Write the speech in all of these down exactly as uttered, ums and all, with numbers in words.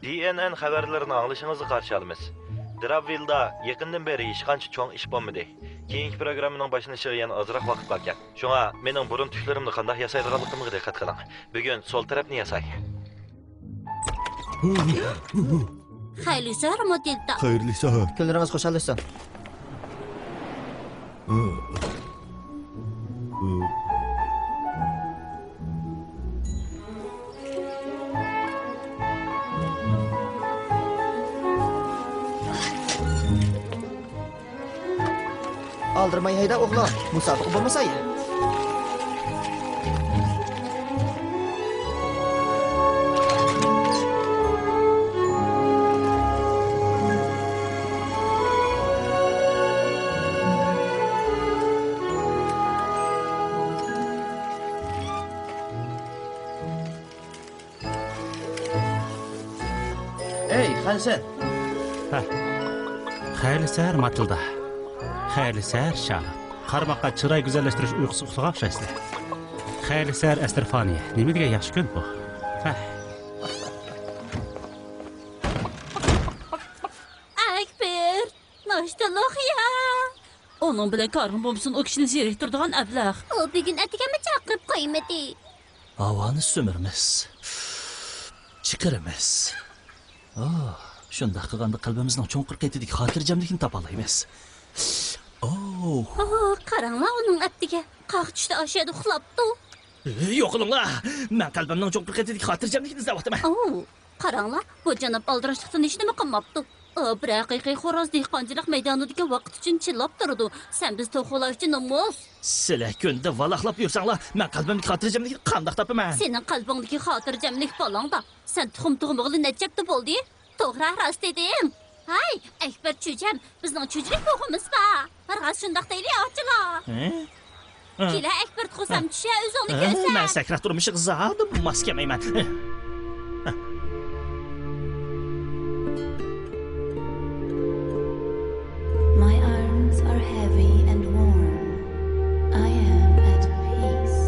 دى ئېن ئېن خەۋەرلىرىنى ئاڭلىشىڭىزنى قارشى ئالىمىز. دراپۋىلدا يېقىندىن بېرى ھېچقانچە چوڭ ئىش بولمىدى. كېيىنكى پروگراممىنىڭ باشلىنىشىغا يەنە ئازراق ۋاقىت باركەن. شۇڭا مېنىڭ بۇرۇن چۈشلىرىمنى قانداق ياسايدىغانلىقىمغا دىققەت قىلىڭ. بۈگۈن سول تەرەپنى ياساي. خەيرلى سەھەر، ماتىلدا. خەيرلى سەھەر. كۈنلىرىڭىز خۇشال ئۆتسۇن. ئالدىرىماي ھەيدە، ئوغلۇم، مۇسابىقە بولمىسا يا. ئەي، خەنسەن! ھە. خەيرلى سەھەر، ماتىلدا. خەيرلى سەھەر، شارلوت. قارىماققا چىراي گۈزەللەشتۈرۈش ئۇيقۇسىدا ئۇخلىغان ئوخشايسىلەر. خەيرلى سەھەر، ئەستېفانىيە. نېمە دېگەن ياخشى كۈن بۇ. ھە. ئەكبەر، ناشتىلىق يە. ئۇنىڭ بىلەن كارىڭ بولمىسۇن، ئۇ كىشىنى زېرىكتۈرىدىغان ئەبلەخ. ئۇ بۈگۈن ئەتىگەنمۇ چاقىرىپ قويمىدى. ھاۋانى سۈمۈرىمىز. چىقىرىمىز. ئاھ، شۇنداق قىلغاندا قەلبىمىزنىڭ چوڭقۇر قېتىدىكى خاتىرجەملىكىنى تاپالايمىز. ئوھ. ئاھ، قاراڭلار ئۇنىڭ ئەپتىگە. قاق چۈشتى ئاشۇ يەردە ئۇخلاپتۇ. يوقىلىڭلار! مەن قەلبىمنىڭ چوڭقۇر قېتىدىكى خاتىرجەملىكىنى ئىزدەۋاتىمەن. ئاۋۇ، قاراڭلار، بۇ جاناب ئالدىراشلىقتىن ھېچنېمە قىلماپتۇ. ئۇ بىر ھەقىقىي خوراز دېھقانچىلىق مەيدانىدىكى ۋاقىت ئۈچۈن چىللاپ تۇرىدۇ. سەن بىز توخۇلار ئۈچۈن نومۇس. سىلەر كۈندە ۋالاقلاپ يۈرسەڭلار، مەن قەلبىمدىكى خاتىرجەملىكنى قانداق تاپىمەن؟ سېنىڭ قەلبىڭدىكى خاتىرجەملىك بالاڭدا. سەن تۇخۇم تۇغمىغىلى نەچچە ھەپتە بولدى؟ توغرا، راست دېدىڭ. ھاي، ئەكبەر چۈجەم، بىزنىڭ چۈجىلىك بوغىمىز بار. راست شۇنداق دەيلى، ئاچىلار. ھە؟ كېلە، ئەكبەر تۇغسام چۈشە، ئۆزۈڭنى كۆرسەت. مەن سەكرات تۇرمۇشىغا زادى ماس كەلمەيمەن. My arms are heavy and worn. I am at peace.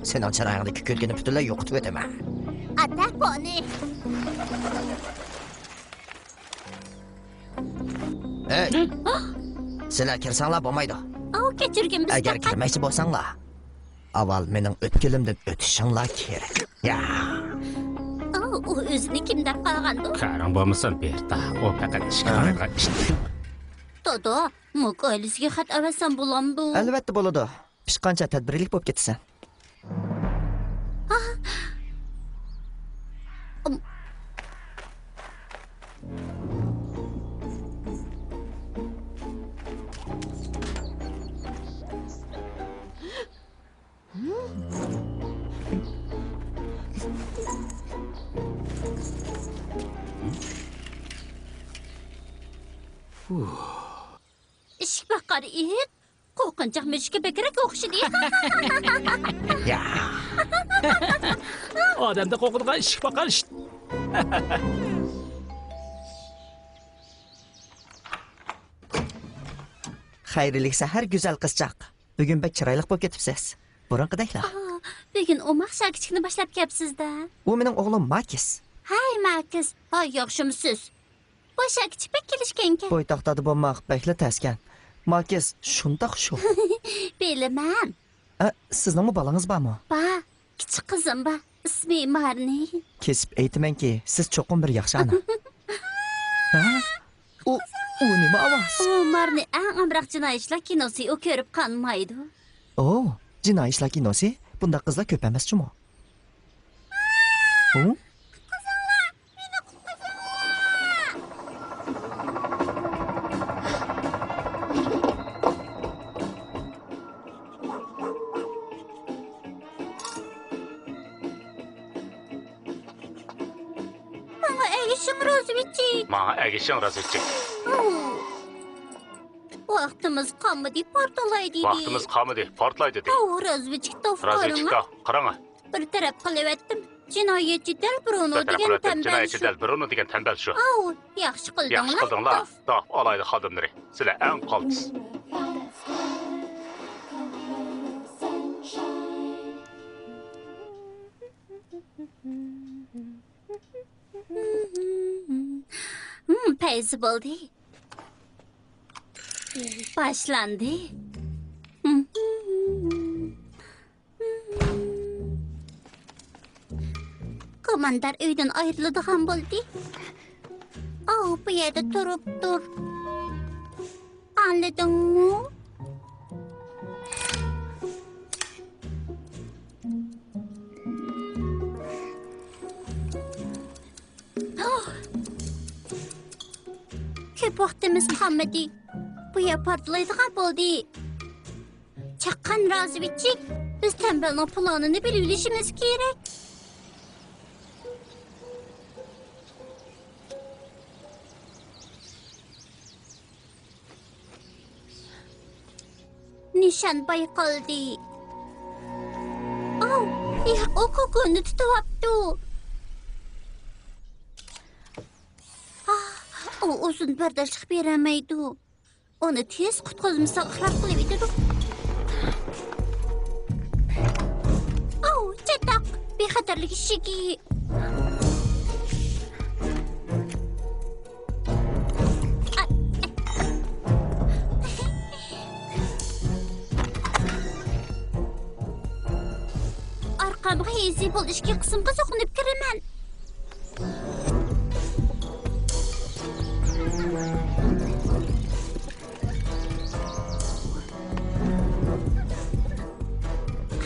سېنىڭ چىرايىڭدىكى كۈلكىنى پۈتۈنلەي يوقىتىۋېتىمەن. ئاتا، بۇنى. ھەي! سىلەر كىرسەڭلار بولمايدۇ. ئاۋۇ، كەچۈرگىن، بىز ئەگەر پەقەت كىرمەكچى بولساڭلار، ئاۋۋال مېنىڭ ئۆتكىلىمدىن ئۆتۈشۈڭلار كېرەك. يا. ئاۋۇ، ئۇ ئۆزىنى كىم دەپ قالغاندۇ؟ كارىڭ بولمىسۇن، بېرتا. ئۇ پەقەت ئىشقا ھە؟ قارايدىغان ئىش. دادا، مۇك ئائىلىسىگە خەت ئەۋەتسەم بولامدۇ؟ ئەلۋەتتە بولىدۇ. پىشقانچە تەدبىرلىك بولۇپ كېتىسەن. ئىشىك باقار ئىت. قورقۇنچاق مۈشۈككە بەكرەك ئوخشىدى. يا. ئادەمدە قورقىدىغان ئىشىك باقار ئىت. خەيرلىك سەھەر، گۈزەل قىزچاق. بۈگۈن بەك چىرايلىق بولۇپ كېتىپسىز. بۇرۇنقىدەكلا. ئا، بۈگۈن ئوماق شاكىچىكنى باشلاپ كەپسىز-دە. ئۇ مېنىڭ ئوغلۇم ماكىس. ھەي، ماكىس. ھاي، ياخشىمۇسىز؟ بۇ شاكىچىك بەك كېلىشكەنكەن. پايتەختلەردە بولماق بەكلا تەسكەن. ماكىس شۇنداق شوخ. بىلىمەن. ئە، سىزنىڭمۇ بالىڭىز بارمۇ؟ بار. كىچىك قىزىم بار. ئىسمى مارنى. كېسىپ ئېيتىمەنكى، سىز چوقۇم بىر ياخشى ئانا. ھە؟ ئۇ، ئۇ نېمە ئاۋاز؟ ئۇ مارنى ئەڭ ئامراق جىنايى ئىشلار كىنوسى، ئۇ كۆرۈپ قانمايدۇ. ئو، جىنايى ئىشلار كىنوسى؟ بۇنداق قىزلار كۆپ ئەمەس جۇمۇ. ھۇ؟ ماڭا ئەگىشىڭ، رازۋېدچىك. ماڭا ئەگىشىڭ، رازۋېدچىك. ۋاقتىمىز قالمىدى، پارتلاي دېدى. ۋاقتىمىز قالمىدى، پارتلاي دېدى. ئاۋۇ، رازۋېدچىك، توپ رازۋېدچىك، قارىڭا. توپ، قاراڭا. بىر تەرەپ قىلىۋەتتىم. جىنايەتچى دەل برۇنو دېگەن تەمبەل شۇ. جىنايەتچى دەل برۇنو دېگەن تەمبەل شۇ. ئاۋۇ، ياخشى قىلدىڭلار. ياخشى قىلدىڭلار، داف ئالايلۇق خادىملىرى. سىلەر ئەڭ قالتىس. ھىم، پەيزى بولدى. باشلاندى. كوماندار ئۆيدىن ئايرىلىدىغان بولدى. ئاۋۇ، بۇ يەردە تۇرۇپ تۇر. ئاڭلىدىڭمۇ؟ كۆپ ۋاقتىمىز قالمىدى. بۇ يەر پارتلايدىغان بولدى. چاققان رازىۋىچىك، بىز تەمبەلنىڭ پىلانىنى بىلىۋېلىشىمىز كېرەك. نىشان بايقالدى. ئاۋ، ياق، ئۇ كوكوننى تۇتۇۋاپتۇ. ئاھ، ئۇ ئۇزۇن بەرداشلىق بېرەلمەيدۇ. ئۇنى تېز قۇتقۇزمىساق خىراب قىلىۋېتىدۇ. ئاۋ، چاتاق! بىخەتەرلىك ئىشىكى. ئارقامغا ھېزى بول، ئىچكى قىسىمغا سوقۇنۇپ كىرىمەن.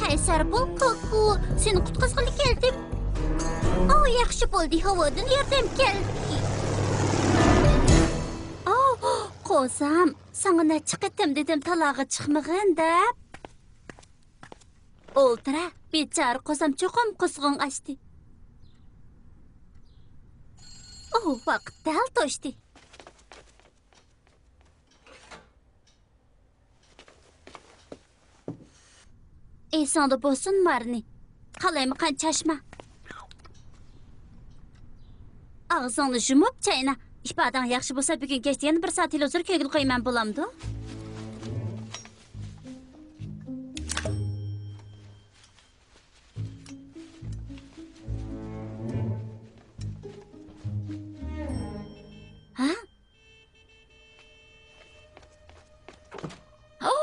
قەيسەر بول، كوكو، سېنى قۇتقۇزغىلى كەلدىم. ئاۋ، ياخشى بولدى، ھاۋادىن ياردەم كەلدى. ئاۋ، قوزام، ساڭا نەچچە قېتىم دېدىم تالاغا چىقمىغىن دەپ. ئولتۇرە، بىچارە قوزام چوقۇم قۇسۇقۇڭ ئاچتى. ئوھ، ۋاقىت دەل توشتى. ئېسىڭدە بولسۇن، مارنى. قالايمىقان چاچما. ئاغزىڭنى يۇمۇپ چاينا. ئىپادەڭ ياخشى بولسا، بۈگۈن كەچتە يەنە بىر سائەت تېلېۋىزور كۆرگىلى قويىمەن، بولامدۇ؟ ھە؟ ھو،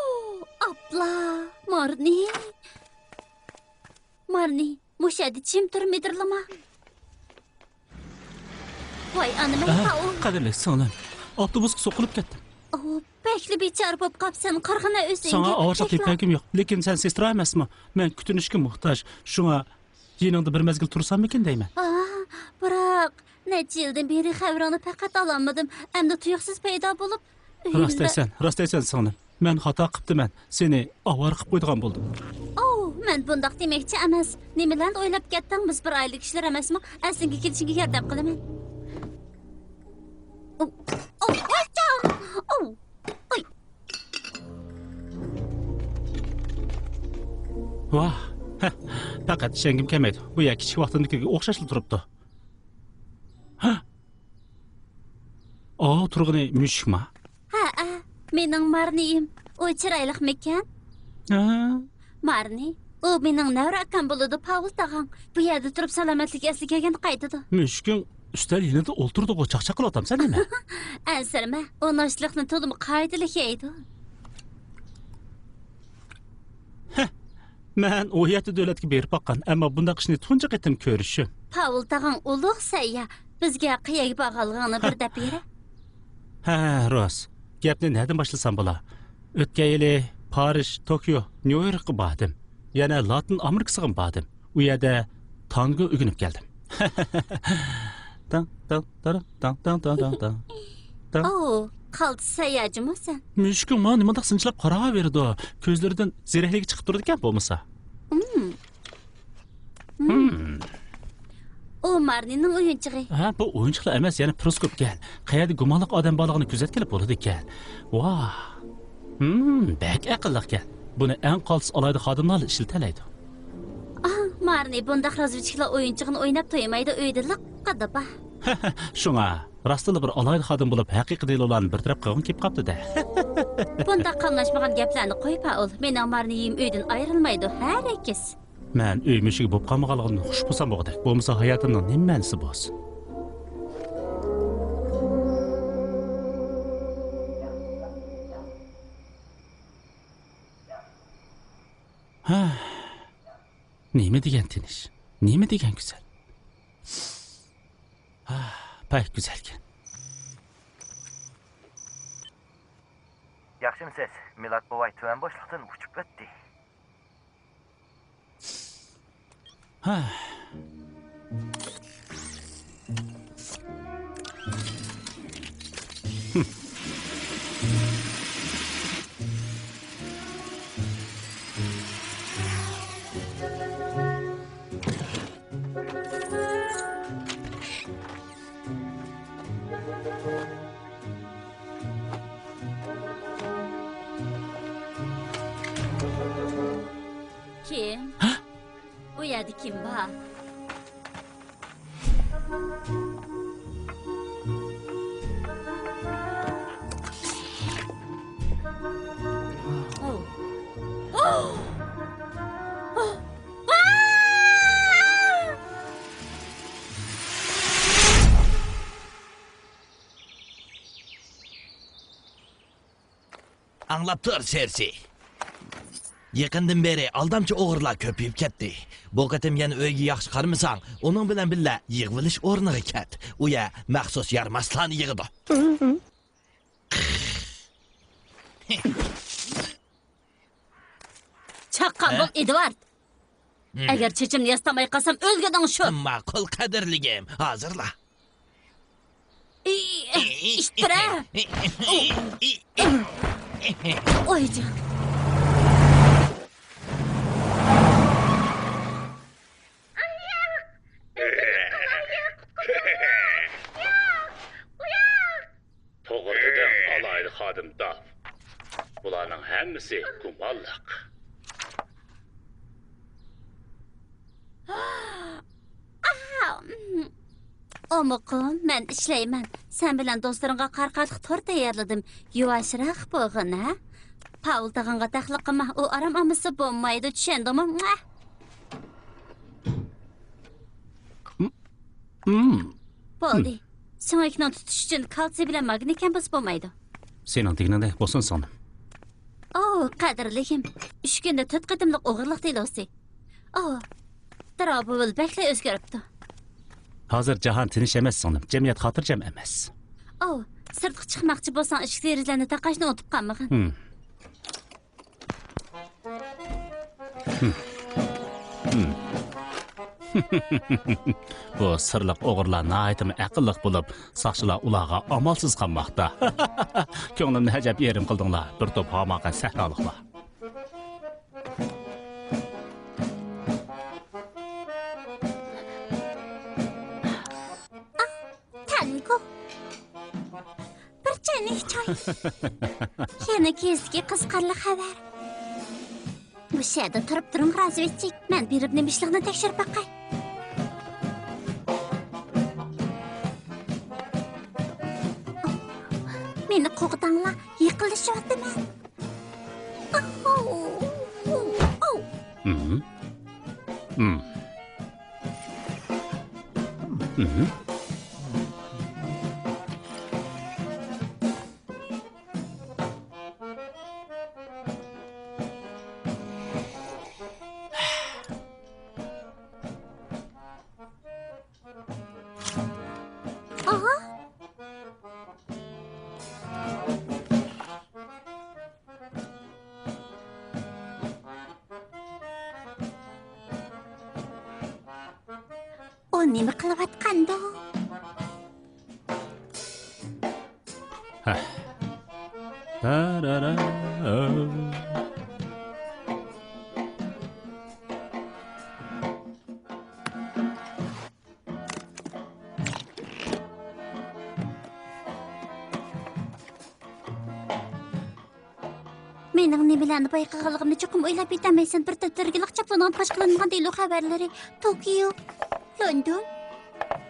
ئاپلا، مارنى. مارنى، مۇشۇ يەردە جىم تۇر، مىدىرلىما. ۋاي ئانىمەي، ئەھ، قاۋۇ. قەدىرلىك سىڭلىم، ئاپتوبۇسقا سوقۇلۇپ كەتتىم. ئو، بەكلا بىچارە بولۇپ قاپسەن، قارىغىنا ئۆزۈڭگە. ساڭا ئاۋارىچىلىق تېگىپ بەرگۈم يوق، لېكىن سەن سېسترا ئەمەسمۇ؟ مەن كۈتۈنۈشكە موھتاج، شۇڭا يېنىڭدا بىر مەزگىل تۇرساممىكىن دەيمەن. ئاھ، بىراق، نەچچە يىلدىن بېرى خەۋىرىڭنى پەقەت ئالالمىدىم. ئەمدى تۇيۇقسىز پەيدا بولۇپ، ئۆيۈمدە. راست دەيسەن، راست دەيسەن، سىڭلىم. مەن خاتا قىپتىمەن. سېنى ئاۋارە قىپ قويىدىغان بولدۇم. ئوۋ، مەن بۇنداق دېمەكچى ئەمەس. نېمىلەرنى ئويلاپ كەتتىڭ؟ بىز بىر ئائىلە كىشىلىرى ئەمەسمۇ؟ ئەسلىڭگە كېلىشىڭگە ياردەم قىلىمەن. ئوۋ، ئوۋ، ئوي، چاڭ! ئوۋ، ئوي. ۋاھ، ھە، پەقەت ئىشەنگۈم كەلمەيدۇ. بۇ يەر كىچىك ۋاقتىمدىكىگە ئوخشاشلا تۇرۇپتۇ. ھە؟ ئاۋۇ تۇرغىنى مۈشۈكما؟ ھەئە، مېنىڭ مارنىيىم. ئۇ چىرايلىقمىكەن؟ ھە؟ مارنى، ئۇ مېنىڭ نەۋرە ئاكام بولىدۇ، پاۋۇل تاغاڭ. بۇ يەردە تۇرۇپ سالامەتلىك ئەسلىگە كەلگەندە قايتىدۇ. مۈشۈكۈڭ ئۈستەل يېنىدا ئولتۇرىدىغۇ، چاقچاق قىلىۋاتامسەن نېمە؟ ئەنسىرىمە، ئۇ ناشتىلىقنى تولىمۇ قائىدىلىك يەيدۇ. ھە، مەن ئۇ يەتتە دۆلەتكە بېرىپ باققان، ئەمما بۇنداق ئىشنى تۇنجى قېتىم كۆرۈشۈم. پاۋۇل تاغاڭ ئۇلۇغ سەيياھ، بىزگە قەيەرگە بارغانلىقىڭنى بىر دەپ بېرە. ھە، روس، گەپنى نەدىن باشلىسام بولا؟ ئۆتكەن يىلى پارىژ، توكيو، نيۇ يوركقا باردىم. يەنە لاتىن ئامېرىكىسىغىمۇ باردىم. ئۇ يەردە تانگو ئۆگىنىپ كەلدىم. تاڭ، تاڭ، تارا، تاڭ، تاڭ، تاڭ، تاڭ، تاڭ. تاڭ. ئوۋ، قالتىس سەيياھ جۇمۇ سەن. مۈشۈكۈڭ ماڭا نېمانداق سىنچىلاپ قاراۋېرىدۇ؟ كۆزلىرىدىن زېرەكلىك چىقىپ تۇرىدىكەن بولمىسا. ھىم. ھىم. ھىم. ئۇ مارنىنىڭ ئويۇنچۇقى. ھە، بۇ ئويۇنچۇقلار ئەمەس، يەنە پروسكوپ گەل. قەيەردە گۇمانلىق ئادەم بارلىقىنى كۆزەتكىلى بولىدىكەن. ۋاھ. ھىم، بەك ئەقىللىقكەن. بۇنى ئەڭ قالتىس ئالاھىدە خادىملارلا ئىشلىتەلەيدۇ. ئاھ، مارنى بۇنداق رازۋېدچىكلار ئويۇنچۇقىنى ئويناپ تويمايدۇ، ئۆيدىلا قادا بار. شۇڭا، راستلا بىر ئالاھىدە خادىم بولۇپ، ھەقىقىي دېلولارنى بىر تەرەپ قىلغۇم كېلىپ قاپتۇ-دە. بۇنداق قاملاشمىغان گەپلەرنى قوي، پائول. مېنىڭ مارنىيىم ئۆيدىن ئايرىلمايدۇ، ھەرگىز. مەن ئۆي مۈشۈكى بولۇپ قالمىغانلىقىدىن خۇش بولسام بولغۇدەك. بولمىسا ھاياتىمنىڭ نېمە مەنىسى بولسۇن؟ ھە. نېمە دېگەن تىنچ، نېمە دېگەن گۈزەل. ھە، بەك گۈزەلكەن. ياخشىمۇسىز؟ مىلاد بوۋاي تۆۋەن بوشلۇقتىن ئۇچۇپ ئۆتتى. ھە. كىم؟ ھە؟ ئۇ يەردە كىم بار؟ ئاڭلاپ تۇر، سېرسى. يېقىندىن بېرى ئالدامچى ئوغرىلار كۆپىيىپ كەتتى. بۇ قېتىم يەنە ئۆيگە ياخشى قارىمىساڭ، ئۇنىڭ بىلەن بىللە يىغىۋېلىش ئورنىغا كەت. ئۇ يەر مەخسۇس يارىماسلارنى يىغىدۇ. چاققان بول، ئېدۋارد. ئەگەر چېچىمنى ياسىتالماي قالسام، ئۆلگىنىڭ شۇ. ماقۇل، قەدىرلىكىم، ھازىرلا. ئىتتىرە. ئويجان. توغرا دېدىڭ، ئالاھىدە خادىم داف. بۇلارنىڭ ھەممىسى گۇمانلىق. ئومۇقۇم، مەن ئىشلەيمەن. سەن بىلەن دوستلىرىڭغا قارىقاتلىق تور تەييارلىدىم. يۇۋاشراق بولغىن، ھە؟ پاۋۇل تاغاڭغا دەخلى قىلما، ئۇ ئارام ئالمىسا بولمايدۇ، چۈشەندىڭمۇ؟ مۇا! بولدى. سۆڭەكنىڭ تۇتۇشى ئۈچۈن كالتسىي بىلەن ماگنىي كەم بولسا بولمايدۇ. سېنىڭ دېگىنىڭدەك بولسۇن، سىڭلىم. ئوۋ، قەدىرلىكىم. ئۈچ كۈندە تۆت قېتىملىق ئوغرىلىق دېلوسى. ئوۋ، دراۋبۇۋىل بەكلا ئۆزگىرىپتۇ. ھازىر جاھان تىنچ ئەمەس، سىڭلىم. جەمئىيەت خاتىرجەم ئەمەس. ئوۋ، سىرتقا چىقماقچى بولساڭ، ئىشىك دېرىزىلەرنى تاقاشنى ئۇنتۇپ قالمىغىن. ھىم. بۇ سىرلىق ئوغرىلار ناھايىتىمۇ ئەقىللىق بولۇپ، ساقچىلار ئۇلارغا ئامالسىز قالماقتا. كۆڭلۈمنى ئەجەب يېرىم قىلدىڭلار، بىر توپ ھاماقەت سەھرالىقلار. تەنگو. بىر چەينەك چاي. يەنە كېيىسىدىكى قىزىقارلىق خەۋەر. مۇشۇ يەردە تۇرۇپ تۇرۇڭ، رازۋېدچىك. مەن بېرىپ نېمە ئىشلىقنى تەكشۈرۈپ باقاي. مېنى قوغداڭلار، يېقىنلىشىۋاتىمەن. ئۇ نېمە قىلىۋاتقاندۇ؟ ھە. تارارا. مېنىڭ نېمىلەرنى بايقىغانلىقىمنى چوقۇم ئويلاپ يېتەلمەيسەن. بىر دەپتەرگىلا قىچاقلانغان، پاش قىلىنغان دېلو خەۋەرلىرى. توكيو، لوندون،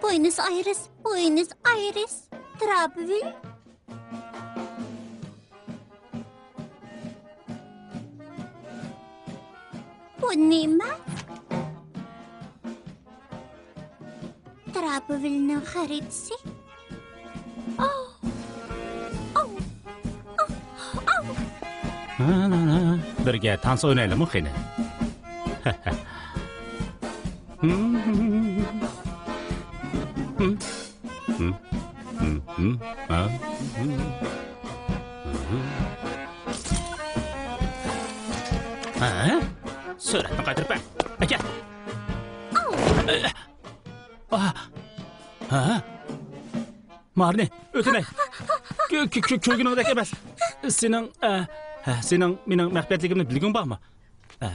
بۇينوس ئايرېس، بۇينوس ئايرېس، تراپۋىل. بۇ نېمە؟ تراپۋىلنىڭ خەرىتىسى. ئاۋ! ئاۋ! ئاۋ! ئاۋ! بىرگە تانسا ئوينايلىمۇ قېنى؟ ھە؟ سۈرەتنى قايتۇرۇپ بەر. ئەكەل. ئاھ. ھە؟ مارنى، ئۆتۈنەي. كۆ-، كۆ-، كۆ-، كۆرگىنىڭدەك ئەمەس. سېنىڭ، ئە، ھە، سېنىڭ مېنىڭ مەخپىيەتلىكىمنى بىلگۈڭ بارمۇ؟ ئە،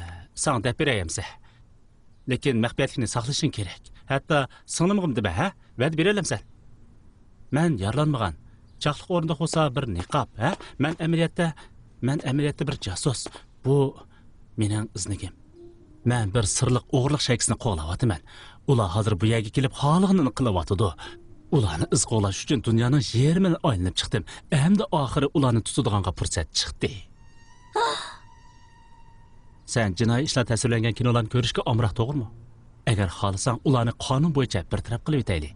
ساڭا دەپ بېرەي ئەمسە. لېكىن مەخپىيەتلىكنى ساقلىشىڭ كېرەك. ھەتتا سىڭلىمغىمۇ دېمە، ھە؟ ۋەدە بېرەلەمسەن؟ مەن يارىلانمىغان. چاقلىق ئورنىدا بولسا بىر نىقاب، ھە؟ مەن ئەمەلىيەتتە، مەن ئەمەلىيەتتە بىر جاسۇس. بۇ مېنىڭ ئىزنىكىم. مەن بىر سىرلىق ئوغرىلىق شەيكىسىنى قوغلاۋاتىمەن. ئۇلار ھازىر بۇ يەرگە كېلىپ خالىغىنىنى قىلىۋاتىدۇ. ئۇلارنى ئىز قوغلاش ئۈچۈن دۇنيانىڭ يېرىمىنى ئايلىنىپ چىقتىم. ئەمدى ئاخىرى ئۇلارنى تۇتىدىغانغا پۇرسەت چىقتى. سەن جىنايى ئىشلار تەسۋىرلەنگەن كىنولارنى كۆرۈشكە ئامراق، توغرىمۇ؟ ئەگەر خالىساڭ، ئۇلارنى قانۇن بويىچە بىر تەرەپ قىلىۋېتەيلى.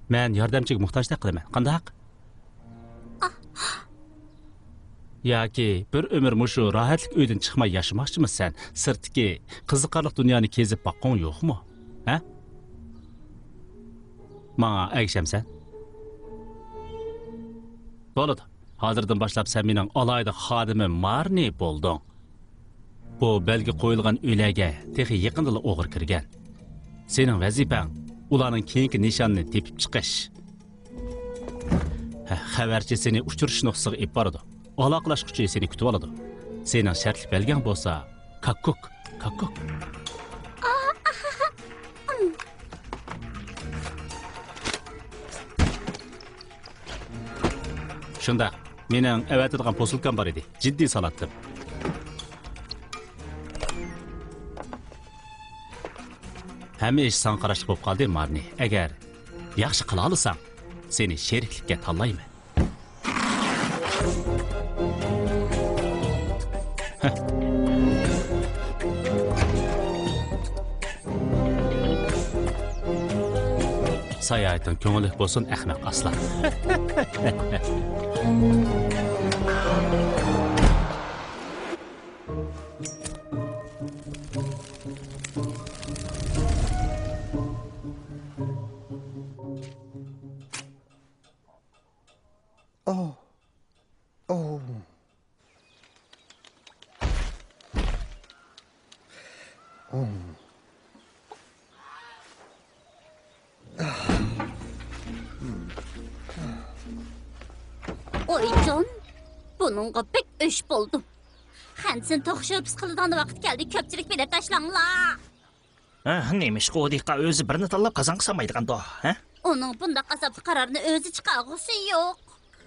مەن ياردەمچىگە موھتاجدەك قىلىمەن، قانداق؟ ياكى بىر ئۆمۈر مۇشۇ راھەتلىك ئۆيدىن چىقماي ياشىماقچىمۇ سەن؟ سىرتتىكى قىزىقارلىق دۇنيانى كېزىپ باققۇڭ يوقمۇ؟ ھە؟ ماڭا ئەگىشەمسەن؟ بولىدۇ. ھازىردىن باشلاپ سەن مېنىڭ ئالاھىدە خادىمىم مارنى بولدۇڭ. بۇ بەلگە قويۇلغان ئۆيلەرگە تېخى يېقىندىلا ئوغرى كىرگەن. سېنىڭ ۋەزىپەڭ ئۇلارنىڭ كېيىنكى نىشانىنى تېپىپ چىقىش. ھە، خەۋەرچى سېنى ئۇچرىشىش نۇقتىسىغا ئېلىپ بارىدۇ. ئالاقىلاشقۇچى سېنى كۈتۈۋالىدۇ. سېنىڭ شەرتلىك بەلگەڭ بولسا كاككۇك، كاككۇك. شۇنداق، مېنىڭ ئەۋەتىدىغان پوسۇلكام بار ئىدى. جىددىي سالاتتىم. ھەممە ئىش ساڭا قاراشلىق بولۇپ قالدى، مارنى. ئەگەر ياخشى قىلالىساڭ، سېنى شېرىكلىككە تاللايمەن. ساياھىتىڭ كۆڭۈللۈك بولسۇن، ئەخمەق ئاسلان. ئوھ. ئوھ. ئوھ. ئويجان، بۇنىڭغا بەك ئۆچ بولدۇم. خەنسىن توخۇ شورپىسى قىلىدىغان ۋاقىت كەلدى، كۆپچىلىك بېلەت تاشلاڭلار. ھە، نېمىشقا ئۇ دېھقان ئۆزى بىرنى تاللاپ قازانغا سالمايدىغاندۇ، ھە؟ ئۇنىڭ بۇنداق ئازابلىق قارارنى ئۆزى چىقارغۇسى يوق.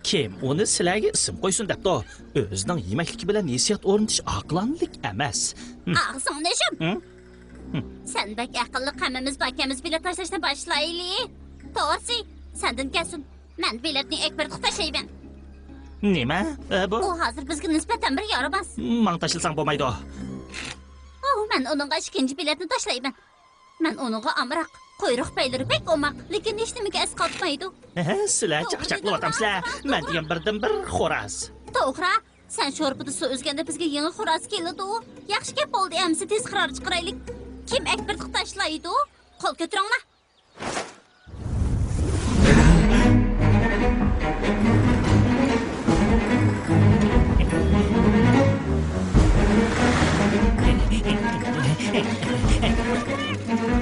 كىم ئۇنى سىلەرگە ئىسىم قويسۇن دەپتۇ؟ ئۆزىنىڭ يېمەكلىكى بىلەن ھېسسىيات ئورنىتىش ئاقىلانىلىك ئەمەس. ھىم. ئاغزىڭنى يۇم! ھىم؟ ھىم. سەن بەك ئەقىللىق، ھەممىمىز باركەنمىز، بېلەت تاشلاشنى باشلايلى. توغرىسى، سەندىن كەلسۇن. مەن بېلەتنى ئەكبەردە تاشلايمەن. نېمە؟ ئە، بۇ؟ ئۇ ھازىر بىزگە نىسبەتەن بىر يارىماس. ماڭا تاشلىساڭ بولمايدۇ. ئۇ، مەن ئۇنىڭغا ئىككىنچى بېلەتنى تاشلايمەن. مەن ئۇنىڭغا ئامراق. قۇيرۇق پەيلىرى بەك ئوماق، لېكىن ھېچنېمىگە ئەسقاتمايدۇ. ھە، سىلەر توغرا چاقچاق دېدىڭ، قىلىۋاتامسىلەر؟ توغرا. مەن دېگەن بىردىنبىر خوراز. توغرا، سەن شورپىدا سۇ ئۈزگەندە بىزگە يېڭى خوراز كېلىدۇ. ياخشى گەپ بولدى، ئەمىسە تېز قارار چىقىرايلى. كىم ئەكبەردە تاشلايدۇ؟ قول كۆتۈرۈڭلار.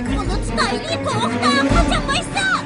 بۇنى تۇتايلى، توختا، قاچالمايسەن!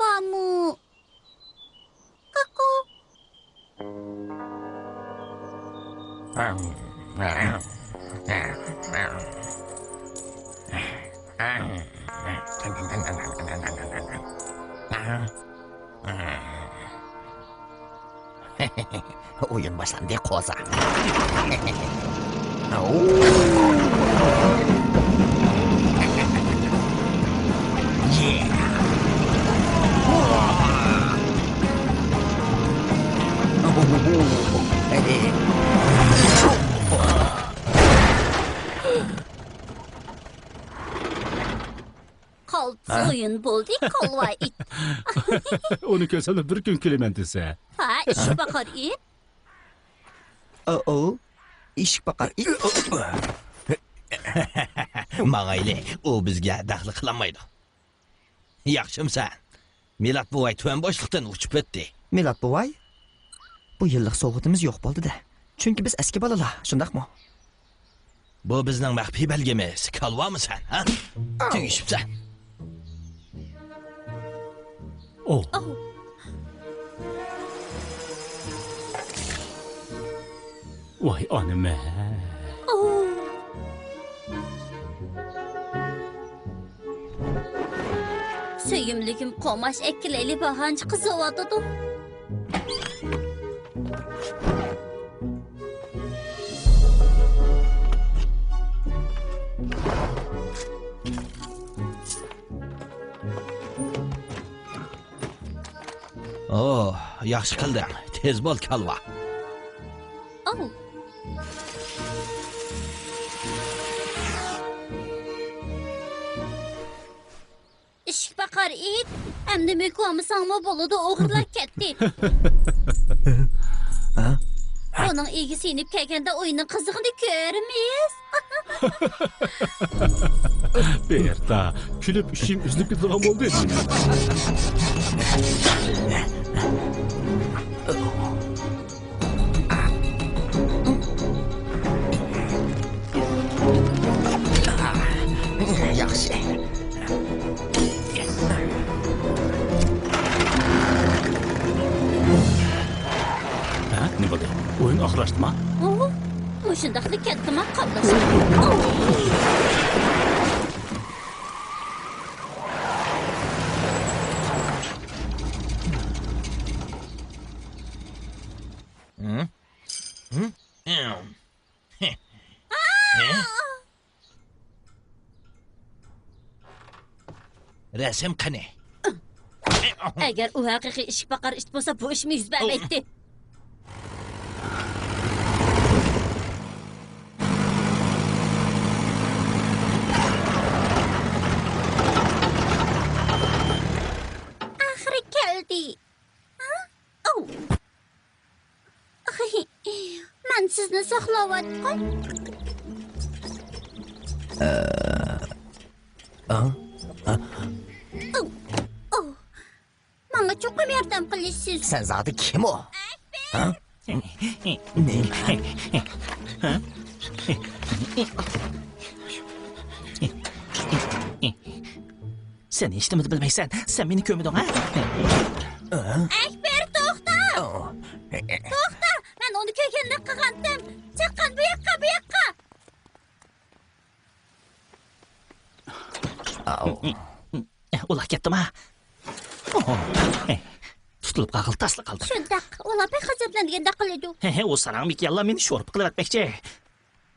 بارمۇ؟ كاكا. ئويۇن باشلاندى، قوزا. قالتىس ھە؟ ئويۇن بولدى، كالۋا ئىت. ئۇنى كۆرسەملا بىر كۈن كۈلىمەن دېسە. ھە، ئىشىك باقار ئىت. ئو، ئو، ئىشىك باقار ئىت. ماڭايلى، ئۇ بىزگە دەخلى قىلالمايدۇ. ياخشىمۇ سەن؟ مىلاد بوۋاي تۆۋەن بوشلۇقتىن ئۇچۇپ ئۆتتى. مىلاد بوۋاي، بۇ يىللىق سوۋغىتىمىز يوق بولدى-دە. چۈنكى بىز ئەسكى بالىلار، شۇنداقمۇ؟ بۇ بىزنىڭ مەخپىي بەلگىمىز. كالۋامۇ سەن، ھە؟ تۈگىشىپسەن. ئوھ. ئوھ. ۋاي ئانىمە. ئوھ. سۆيۈملۈكۈم قوماچ ئەكېلەيلى، باھانچى قىزىۋاتىدۇ. ئوھ، ياخشى قىلدىڭ. تېز بول، كالۋا. ئاۋۇ. ئىشىك باقار ئىت، ئەمدى مۆكۈۋالمىساڭمۇ بولىدۇ، ئوغرىلار كەتتى. ھە؟ بۇنىڭ ئىگىسى يېنىپ كەلگەندە ئويۇننىڭ قىزىقىنى كۆرىمىز. بېرتا، كۈلۈپ ئىچىم ئۈزۈلۈپ كېتىدىغان بولدى. ياخشى. ھە؟ نېمە بولدى؟ ئويۇن ئاخىرلاشتىما؟ ئوھ، مۇشۇنداقلا كەتتىما، قاپلاشتى. ھە؟ ھە؟ ھە؟ رەسىم قېنى؟ ئەگەر ئۇ ھەقىقىي ئىشىك باقار ئىت بولسا، بۇ ئىشمۇ يۈز بەرمەيتتى. ئاخىرى كەلدى. ھە؟ ئاۋۇ. مەن سىزنى ساقلاۋاتقان. ئا؟ ئا؟ ئاۋۇ. ئاۋۇ. ماڭا چوقۇم ياردەم قىلىشسىز. سەن زادى كىم ئۇ؟ ئەكبەر! ھە؟ نېمە؟ سەن ھېچنېمىنى بىلمەيسەن. سەن مېنى كۆرمىدىڭ، ھە؟ ئەكبەر، توختا! توختا! مەن ئۇنى كۆرگەندەك قىلغانتىم. چاققان، بۇ ياققا، بۇ ياققا! ئۇلار كەتتىما؟ تۇتۇلۇپ قالغىلى تاسلا قالدى. شۇنداق، ئۇلار بەك غەزەپلەنگەندەك قىلىدۇ. ھە، ھە، ئۇ ساراڭ مىكيانلار مېنى شورپا قىلىۋەتمەكچى.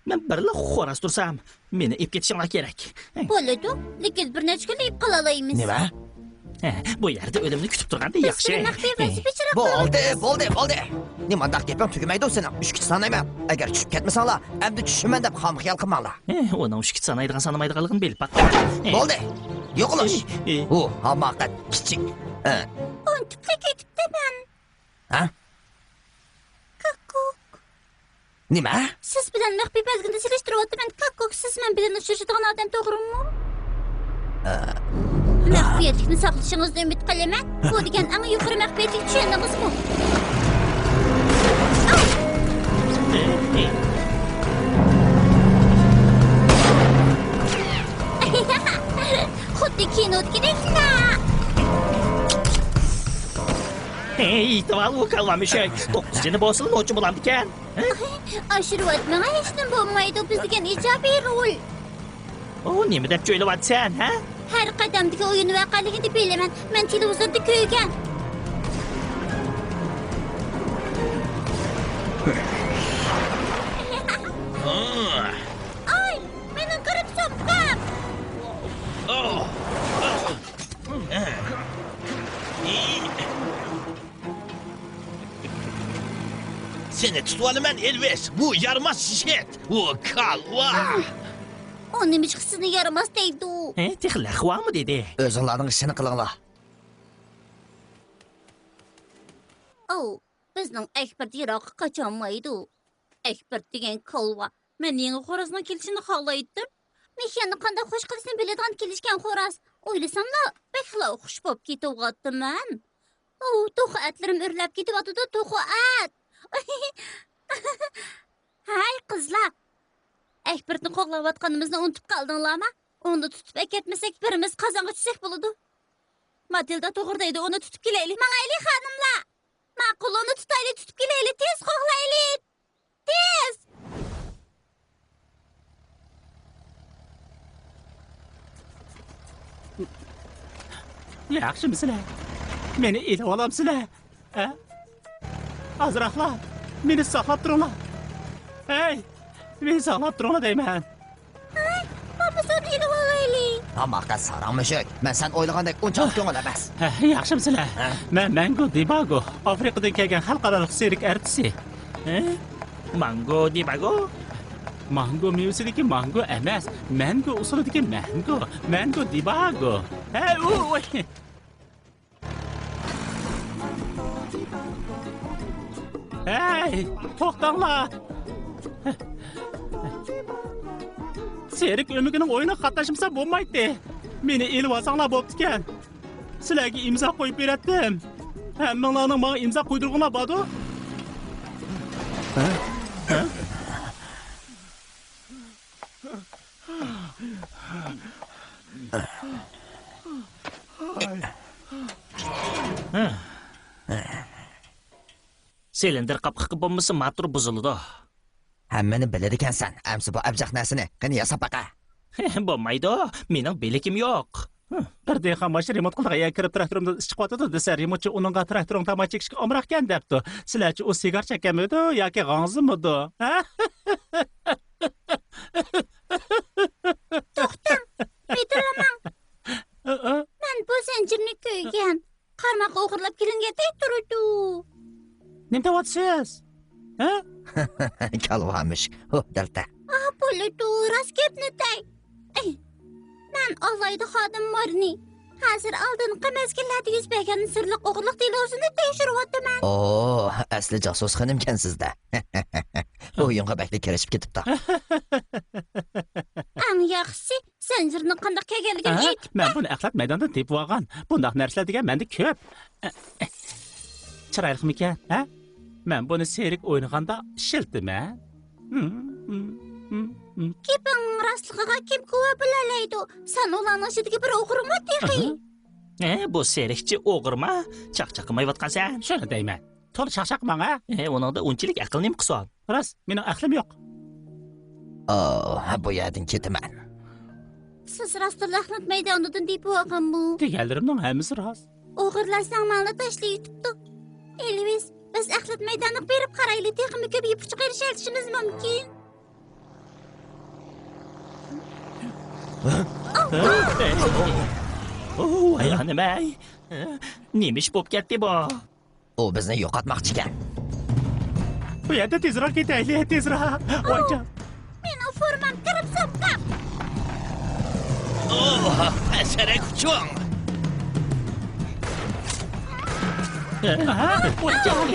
مەن بىرلا خوراز تۇرسام، مېنى ئېلىپ كېتىشىڭلار كېرەك. بولىدۇ، لېكىن بىر نەچچە كۈندە ئېلىپ قالالايمىز. نېمە؟ ھە، بۇ يەردە ئۆلۈمنى كۈتۈپ تۇرغاندەك ياخشى. بىز سېنى مەخپىي ۋەزىپە ئىچىدە بولدى، قويىمىز. بولدى، بولدى. نېمانداق گېپىڭ تۈگىمەيدۇ سېنىڭ، ئۈچكىچە سانايمەن. ئەگەر چۈشۈپ كەتمىسەڭلار، ئەمدى چۈشىمەن دەپ خام خىيال قىلماڭلار. ئۇنىڭ ئۈچكىچە سانايدىغان سانىمايدىغانلىقىنى بىلىپ باق. بولدى، يوقىلىش. ئۇ ھاماقەت كىچىك. ئۇنتۇپلا كېتىپتىمەن. ھە؟ كاكۇك. نېمە؟ سىز بىلەن مەخپىي بەلگىنى سېلىشتۇرۇۋاتىمەن. كاكۇك، سىز مەن بىلەن ئۇچرىشىدىغان ئادەم توغرىمۇ؟ ئە. مەخپىيەتلىكنى ساقلىشىڭىزنى ئۈمىد قىلىمەن. بۇ دېگەن ئەڭ يۇقىرى مەخپىيەتلىك، چۈشەندىڭىزمۇ؟ خۇددى كىنودىكىدەكلا. ھېي، يېتىۋال، ئۇ كالۋا مۈشۈك. توققۇز جېنى بولسىلا نوچى بولامدىكەن. ھە؟ ئاشۇرۇۋەتمىڭە، ھېچنېمە بولمايدۇ، بىز دېگەن ئىجابىي رول. ئۇ نېمە دەپ چۆيلىۋاتىسەن، ھە؟ ھەر قەدەمدىكى ئويۇن ۋەقەلىكىنى بىلىمەن. مەن تېلېۋىزوردا كۆرگەن. ئاي، مېنىڭ قىرىپ سومكام! سېنى تۇتۇۋالىمەن، ئېلۋىس. بۇ يارىماس شىت. بۇ كالۋا. ئۇ نېمىشقا سىزنى يارىماس دەيدۇ؟ ھە، تېخى لەخۋامۇ دېدى. ئۆزۈڭلارنىڭ ئىشىنى قىلىڭلار. ئاۋۇ، بىزنىڭ ئەكبەرت يىراققا قاچالمايدۇ. ئەكبەرت دېگەن كالۋا. مەن يېڭى خورازنىڭ كېلىشىنى خالايتتىم. مېھىيەننى قانداق خوش قىلىشنى بىلىدىغان كېلىشكەن خوراز. ئويلىساملا، بەكلا خۇش بولۇپ كېتىۋاتىمەن. ئۇ، توخۇ ئەتلىرىم ئۆرلەپ كېتىۋاتىدۇ، توخۇ ئەت! ھەي، قىزلار! ئەكبەرتنى قوغلاۋاتقىنىمىزنى ئۇنتۇپ قالدىڭلارمۇ؟ ئۇنى تۇتۇپ ئەكەتمىسەك، بىرىمىز قازانغا چۈشسەك بولىدۇ. ماتىلدا توغرا دەيدۇ، ئۇنى تۇتۇپ كېلەيلى. ماڭايلى، خانىملار! ماقۇل، ئۇنى تۇتايلى، تۇتۇپ كېلەيلى، تېز قوغلايلى! تېز! ياخشىمۇسىلەر؟ مېنى ئېلىۋالامسىلەر؟ ھە؟ ئازراقلا مېنى ساقلاپ تۇرۇڭلار. ھەي، مېنى ساقلاپ تۇرۇڭلار دەيمەن. ھەي، بولمىسا ئۇنى ئېلىۋالايلى. تاماققا ساراڭ مۈشۈك. مەن سەن ئويلىغاندەك ئۇنچىلىك كۆڭۈل ئەمەس. ھە، ياخشىمۇسىلەر؟ ھە؟ مەن مەنگو دىباگو، ئافرىقىدىن كەلگەن خەلقئارالىق سېرك ئارتىسى. ھە؟ مانگو دىباگو؟ مانگو مېۋىسىدىكى مانگو ئەمەس، مەنگو ئۇسۇلىدىكى مەنگو، مەنگو دىباگو. ھەي، ئۇ، ۋاي! ھەي، توختاڭلار! سېرك ئۆمىكىنىڭ ئويۇنىغا قاتناشمىسا بولمايتتى. مېنى ئېلىۋالساڭلار بوپتىكەن. سىلەرگە ئىمزا قويۇپ بېرەتتىم. ھەممىڭلارنىڭ ماڭا ئىمزا قويدۇرغۇڭلار باردۇ. سىلىندىر قاپقىقى بولمىسا، ماتور بۇزۇلىدۇ. ھەممىنى بىلىدىكەنسەن. ئەمسە بۇ ئەبجەق نەرسىنى قېنى ياساپ باقە. بولمايدۇ، مېنىڭ بىلىكىم يوق. بىر دېھقان ماشىنا رېمونت قىلىدىغان يەرگە كىرىپ، تىراكتورۇمدىن ئىس چىقىۋاتىدۇ دېسە، رېمونتچى ئۇنىڭغا تىراكتورۇڭ تاماكا چېكىشكە ئامراقكەن دەپتۇ. سىلەرچە، ئۇ سىگار چەككەنمىدۇ ياكى غاڭزىمىدۇ؟ ھە؟ توختاڭ، مىدىرلىماڭ. مەن بۇ زەنجىرنى كۆرگەن. قارماق ئوغرىلاپ كېلىنگەندەك تۇرىدۇ. نېمە دەۋاتىسىز؟ ھە؟ كالۋا مۈشۈك. ھو، دەلتە. ئا، بولىدۇ، راست گەپنى دەي. ئەي، مەن ئالايدۇ خادىم مارنى. ھازىر ئالدىنقى مەزگىللەردە يۈز بەرگەن سىرلىق ئوغرىلىق دېلوسىنى تەكشۈرۈۋاتىمەن. ئو، ئەسلى جاسۇس خېنىمكەنسىز-دە. ئويۇنغا بەكلا كىرىشىپ كېتىپتۇ. ئەڭ ياخشىسى، زەنجىرنىڭ قانداق كەلگەنلىكىنى ھە؟ ئېيتىپ مەن بۇنى ئەخلەت مەيدانىدىن تېپىۋالغان. بۇنداق نەرسىلەر دېگەن مەندە كۆپ. چىرايلىقمىكەن، ھە؟ مەن بۇنى سېرك ئوينىغاندا ئىشلىتىمەن. گېپىڭنىڭ راستلىقىغا كىم گۇۋاھ بولالايدۇ؟ سەن ئۇلارنىڭ ئىچىدىكى بىر ئوغرىمۇ تېخى؟ ئە، بۇ سېركچى ئوغرىما؟ چاقچاق قىلمايۋاتقانسەن؟ شۇنى دەيمەن. تولا چاقچاق ماڭا. ئە، ئۇنىڭدا ئۇنچىلىك ئەقىل نېمە قىلسۇن؟ راست، مېنىڭ ئەقلىم يوق. ئاۋۇ، بۇ يەردىن كېتىمەن. سىز راستتىنلا ئەخلەت مەيدانىدىن تېپىۋالغانمۇ؟ دېگەنلىرىمنىڭ ھەممىسى راست. ئوغرىلار ساڭماڭنى تاشلىۋېتىپتۇ. ئېلۋىس، بىز ئەخلەت مەيدانىغا بېرىپ قارايلى، تېخىمۇ كۆپ يىپ ئۇچىغا ئېرىشىۋېتىشىمىز مۇمكىن. ۋاي ئانىمەي! نېمە ئىش بوپ كەتتى بۇ؟ ئۇ بىزنى يوقاتماقچىكەن. بۇ يەردىن تېزراق كېتەيلى، تېزراق! ۋايجان! مېنىڭ فورمام كىرىپ سوققان! ئوھ، پەسرەك ئۇچۇڭ! ۋايجان!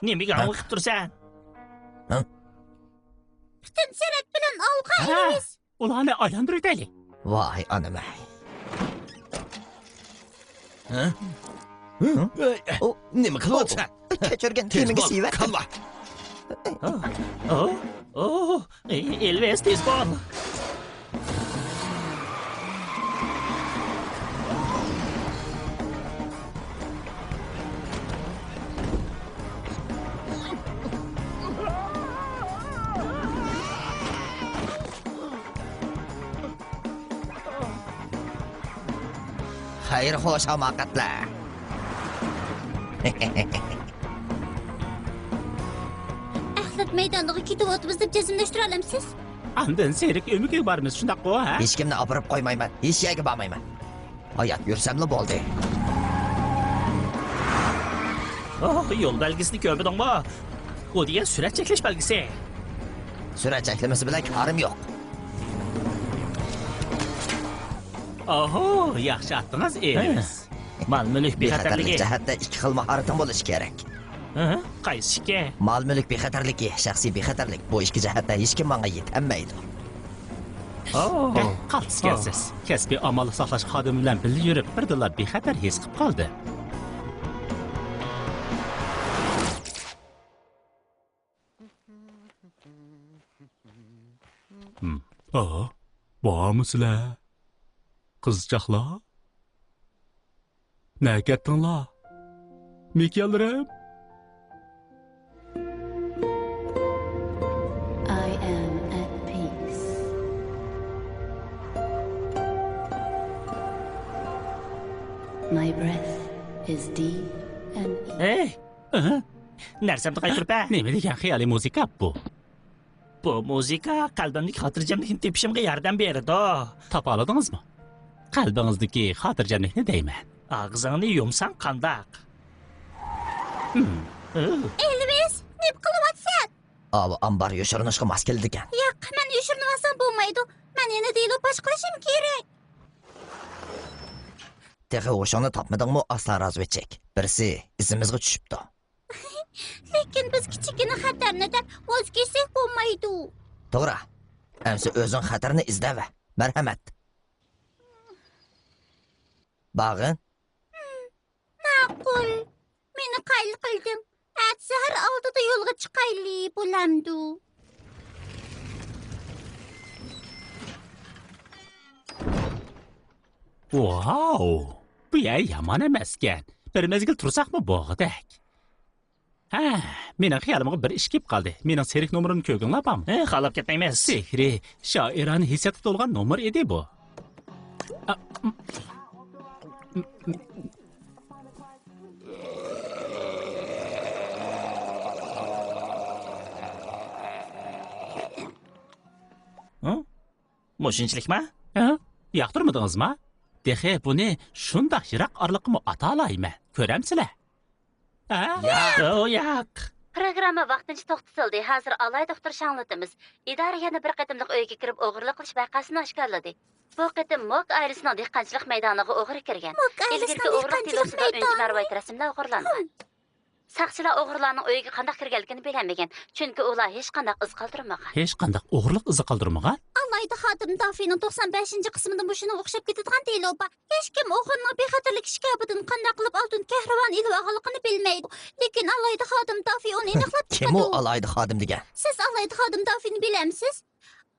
نېمىگە ھاڭۋېقىپ تۇرسەن؟ ھە؟ پۈتۈن سۈرئەت بىلەن ئالغا، ھە، ئېلىۋېس. ئۇلارنى ئايلاندۇرۇۋېتەيلى. ۋاي ئانام-ئەي. ھە؟ ئۇ نېمە قىلىۋاتىسەن؟ كەچۈرگىن، تېز كىيىمىڭگە بول، سىيىۋەت. كاللا. ئو، ئو، ئو، ئېلۋىس، تېز بول. خەير خوش ھاماقەتلەر. ئەخلەت مەيدانىغا كېتىۋاتىمىز دەپ جەزملەشتۈرەلەمسىز؟ ئاندىن سېرك ئۆمىكىگە بارىمىز، شۇنداققۇ، ھە؟ ھېچكىمنى ئاپىرىپ قويمايمەن، ھېچ يەرگە بارمايمەن. ھايات يۈرسەملا بولدى. ئوھ، يول بەلگىسىنى كۆرمىدىڭمۇ؟ ئۇ دېگەن سۈرئەت چەكلەش بەلگىسى. سۈرئەت چەكلىمىسى بىلەن كارىم يوق. ئوھو، ياخشى ئاتتىڭىز، ئېلۋىس. مال-مۈلۈك بىخەتەرلىكى. بىخەتەرلىك جەھەتتە ئىككى خىل ماھارىتىڭ بولۇشى كېرەك. ھە؟ قايسى ئىككى؟ مال-مۈلۈك بىخەتەرلىكى، شەخسىي بىخەتەرلىك. بۇ ئىككى جەھەتتە ھېچكىم ماڭا يېتەلمەيدۇ. ئوھ، بەك قالتىس ئىكەنسىز. كەسپىي ئامانلىق ساقلاش خادىمى بىلەن بىللە يۈرۈپ، بىردىنلا بىخەتەر ھېس قىلىپ قالدىم. ھىم. ئا، بارمۇ سىلەر؟ قىزچاقلار؟ نەگە كەتتىڭلار؟ مېكىيانلىرىم؟ I am at peace. My breath is deep and ھەي! ئەھە. نەرسەمدە قايتۇرۇپ ھە؟ نېمە دېگەن خىيالىي مۇزىكا بۇ؟ بۇ مۇزىكا قەلبىمدىكى خاتىرجەملىكنى تېپىشىمغا ياردەم بېرىدۇ. تاپالىدىڭىزمۇ؟ قەلبىڭىزدىكى خاتىرجەملىكنى دەيمەن. ئاغزىڭنى يۇمساڭ قانداق؟ ھىم. ئېلۋىس، نېمە قىلىۋاتىسەن؟ ئاۋۇ ئامبار يوشۇرۇنۇشقا ماس كېلىدىكەن. ياق، مەن يوشۇرۇنۇۋالسام بولمايدۇ. مەن يەنە دېلوپاژ قىلىشىم كېرەك. تېخى ھوشۇڭنى تاپمىدىڭمۇ، ئاستا رازۋېدچىك؟ بىرسى ئىزىمىزغا چۈشۈپتۇ. لېكىن بىز كىچىككىنە خەتەرنى دەپ ۋاز كەچسەك بولمايدۇ. توغرا. ئەمسە ئۆزۈڭ خەتەرنى ئىزدەۋە. مەرھەمەت. بارغىن. ماقۇل. مېنى قايىل قىلدىڭ. ئەتە سەھەر ئالدىدا يولغا چىقايلى، بولامدۇ؟ ۋاۋ! بۇ يەر يامان ئەمەسكەن. بىر مەزگىل تۇرساقمۇ بولغۇدەك. ھە، مېنىڭ خىيالىمغا بىر ئىش كېلىپ قالدى. مېنىڭ سېرك نومۇرۇمنى كۆرگۈڭلار بارمۇ؟ ھە، خالاپ كەتمەيمىز. سېھرىي، شائىرانە ھېسسىياتقا تولغان نومۇر ئىدى بۇ. ئا، ھە؟ مۇشۇنچىلىكما؟ ھە؟ ياقتۇرمىدىڭىزما؟ تېخى بۇنى شۇنداق يىراق ئارىلىققىمۇ ئاتالايمەن. كۆرەمسىلەر؟ ھە؟ ياق. ئۇ ياق. پروگرامما ۋاقتىنچە توختىتىلدى. ھازىر ئالاھىدە ئۇقتۇرۇش ئاڭلىتىمىز. ئىدارە يەنە بىر قېتىملىق ئۆيگە كىرىپ ئوغرىلىق قىلىش ۋەقەسىنى ئاشكارىلىدى. بۇ قېتىم موك ئائىلىسىنىڭ دېھقانچىلىق مەيدانىغا ئوغرى كىرگەن. موك ئائىلىسىنىڭ ئىلگىرىكى ئوغرىلىق دېلوسىدا ئۈنچە مەرۋايىت رەسىملەر ئوغرىلانغان. ساقچىلار ئوغرىلارنىڭ ئۆيىگە قانداق كىرگەنلىكىنى بىلەلمىگەن، چۈنكى ئۇلار ھېچقانداق ئىز قالدۇرمىغان. ھېچقانداق ئوغرىلىق ئىزى قالدۇرمىغان؟ ئالاھىدە خادىم دافىنىڭ توقسان بەشىنچى قىسمىدا مۇشۇنىڭغا ئوخشاپ كېتىدىغان دېلو بار. ھېچكىم ئوغرىنىڭ بىخەتەرلىك ئىشكاپىدىن قانداق قىلىپ ئالتۇن كەھرىۋان ئېلىۋالغانلىقىنى بىلمەيدۇ. لېكىن ئالاھىدە خادىم دافى ئۇنى ئېنىقلاپ چىقىدۇ. كىم ئۇ ئالاھىدە خادىم دېگەن؟ سىز ئالاھىدە خادىم دافىنى بىلەمسىز؟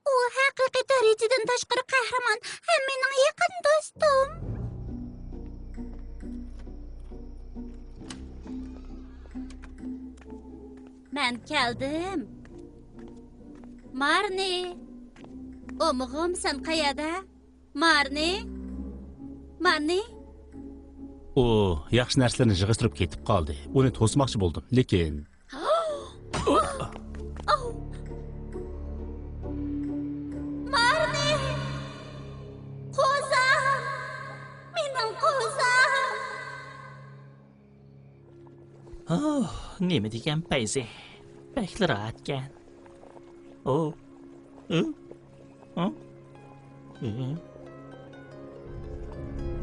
ئۇ ھەقىقىي دەرىجىدىن تاشقىرى قەھرىمان ھەم مېنىڭ يېقىن دوستۇم. مەن كەلدىم. مارنى. ئومۇغۇم، سەن قەيەردە؟ مارنى؟ مارنى؟ ئۇ ياخشى نەرسىلەرنى يىغىشتۇرۇپ كېتىپ قالدى. ئۇنى توسماقچى بولدۇم، لېكىن مارنى! قوزام! مېنىڭ قوزام! ئوھ، نېمە دېگەن پەيزى! بەكلا راھەتكەن. ئو، ئۆ، ئو. ئە.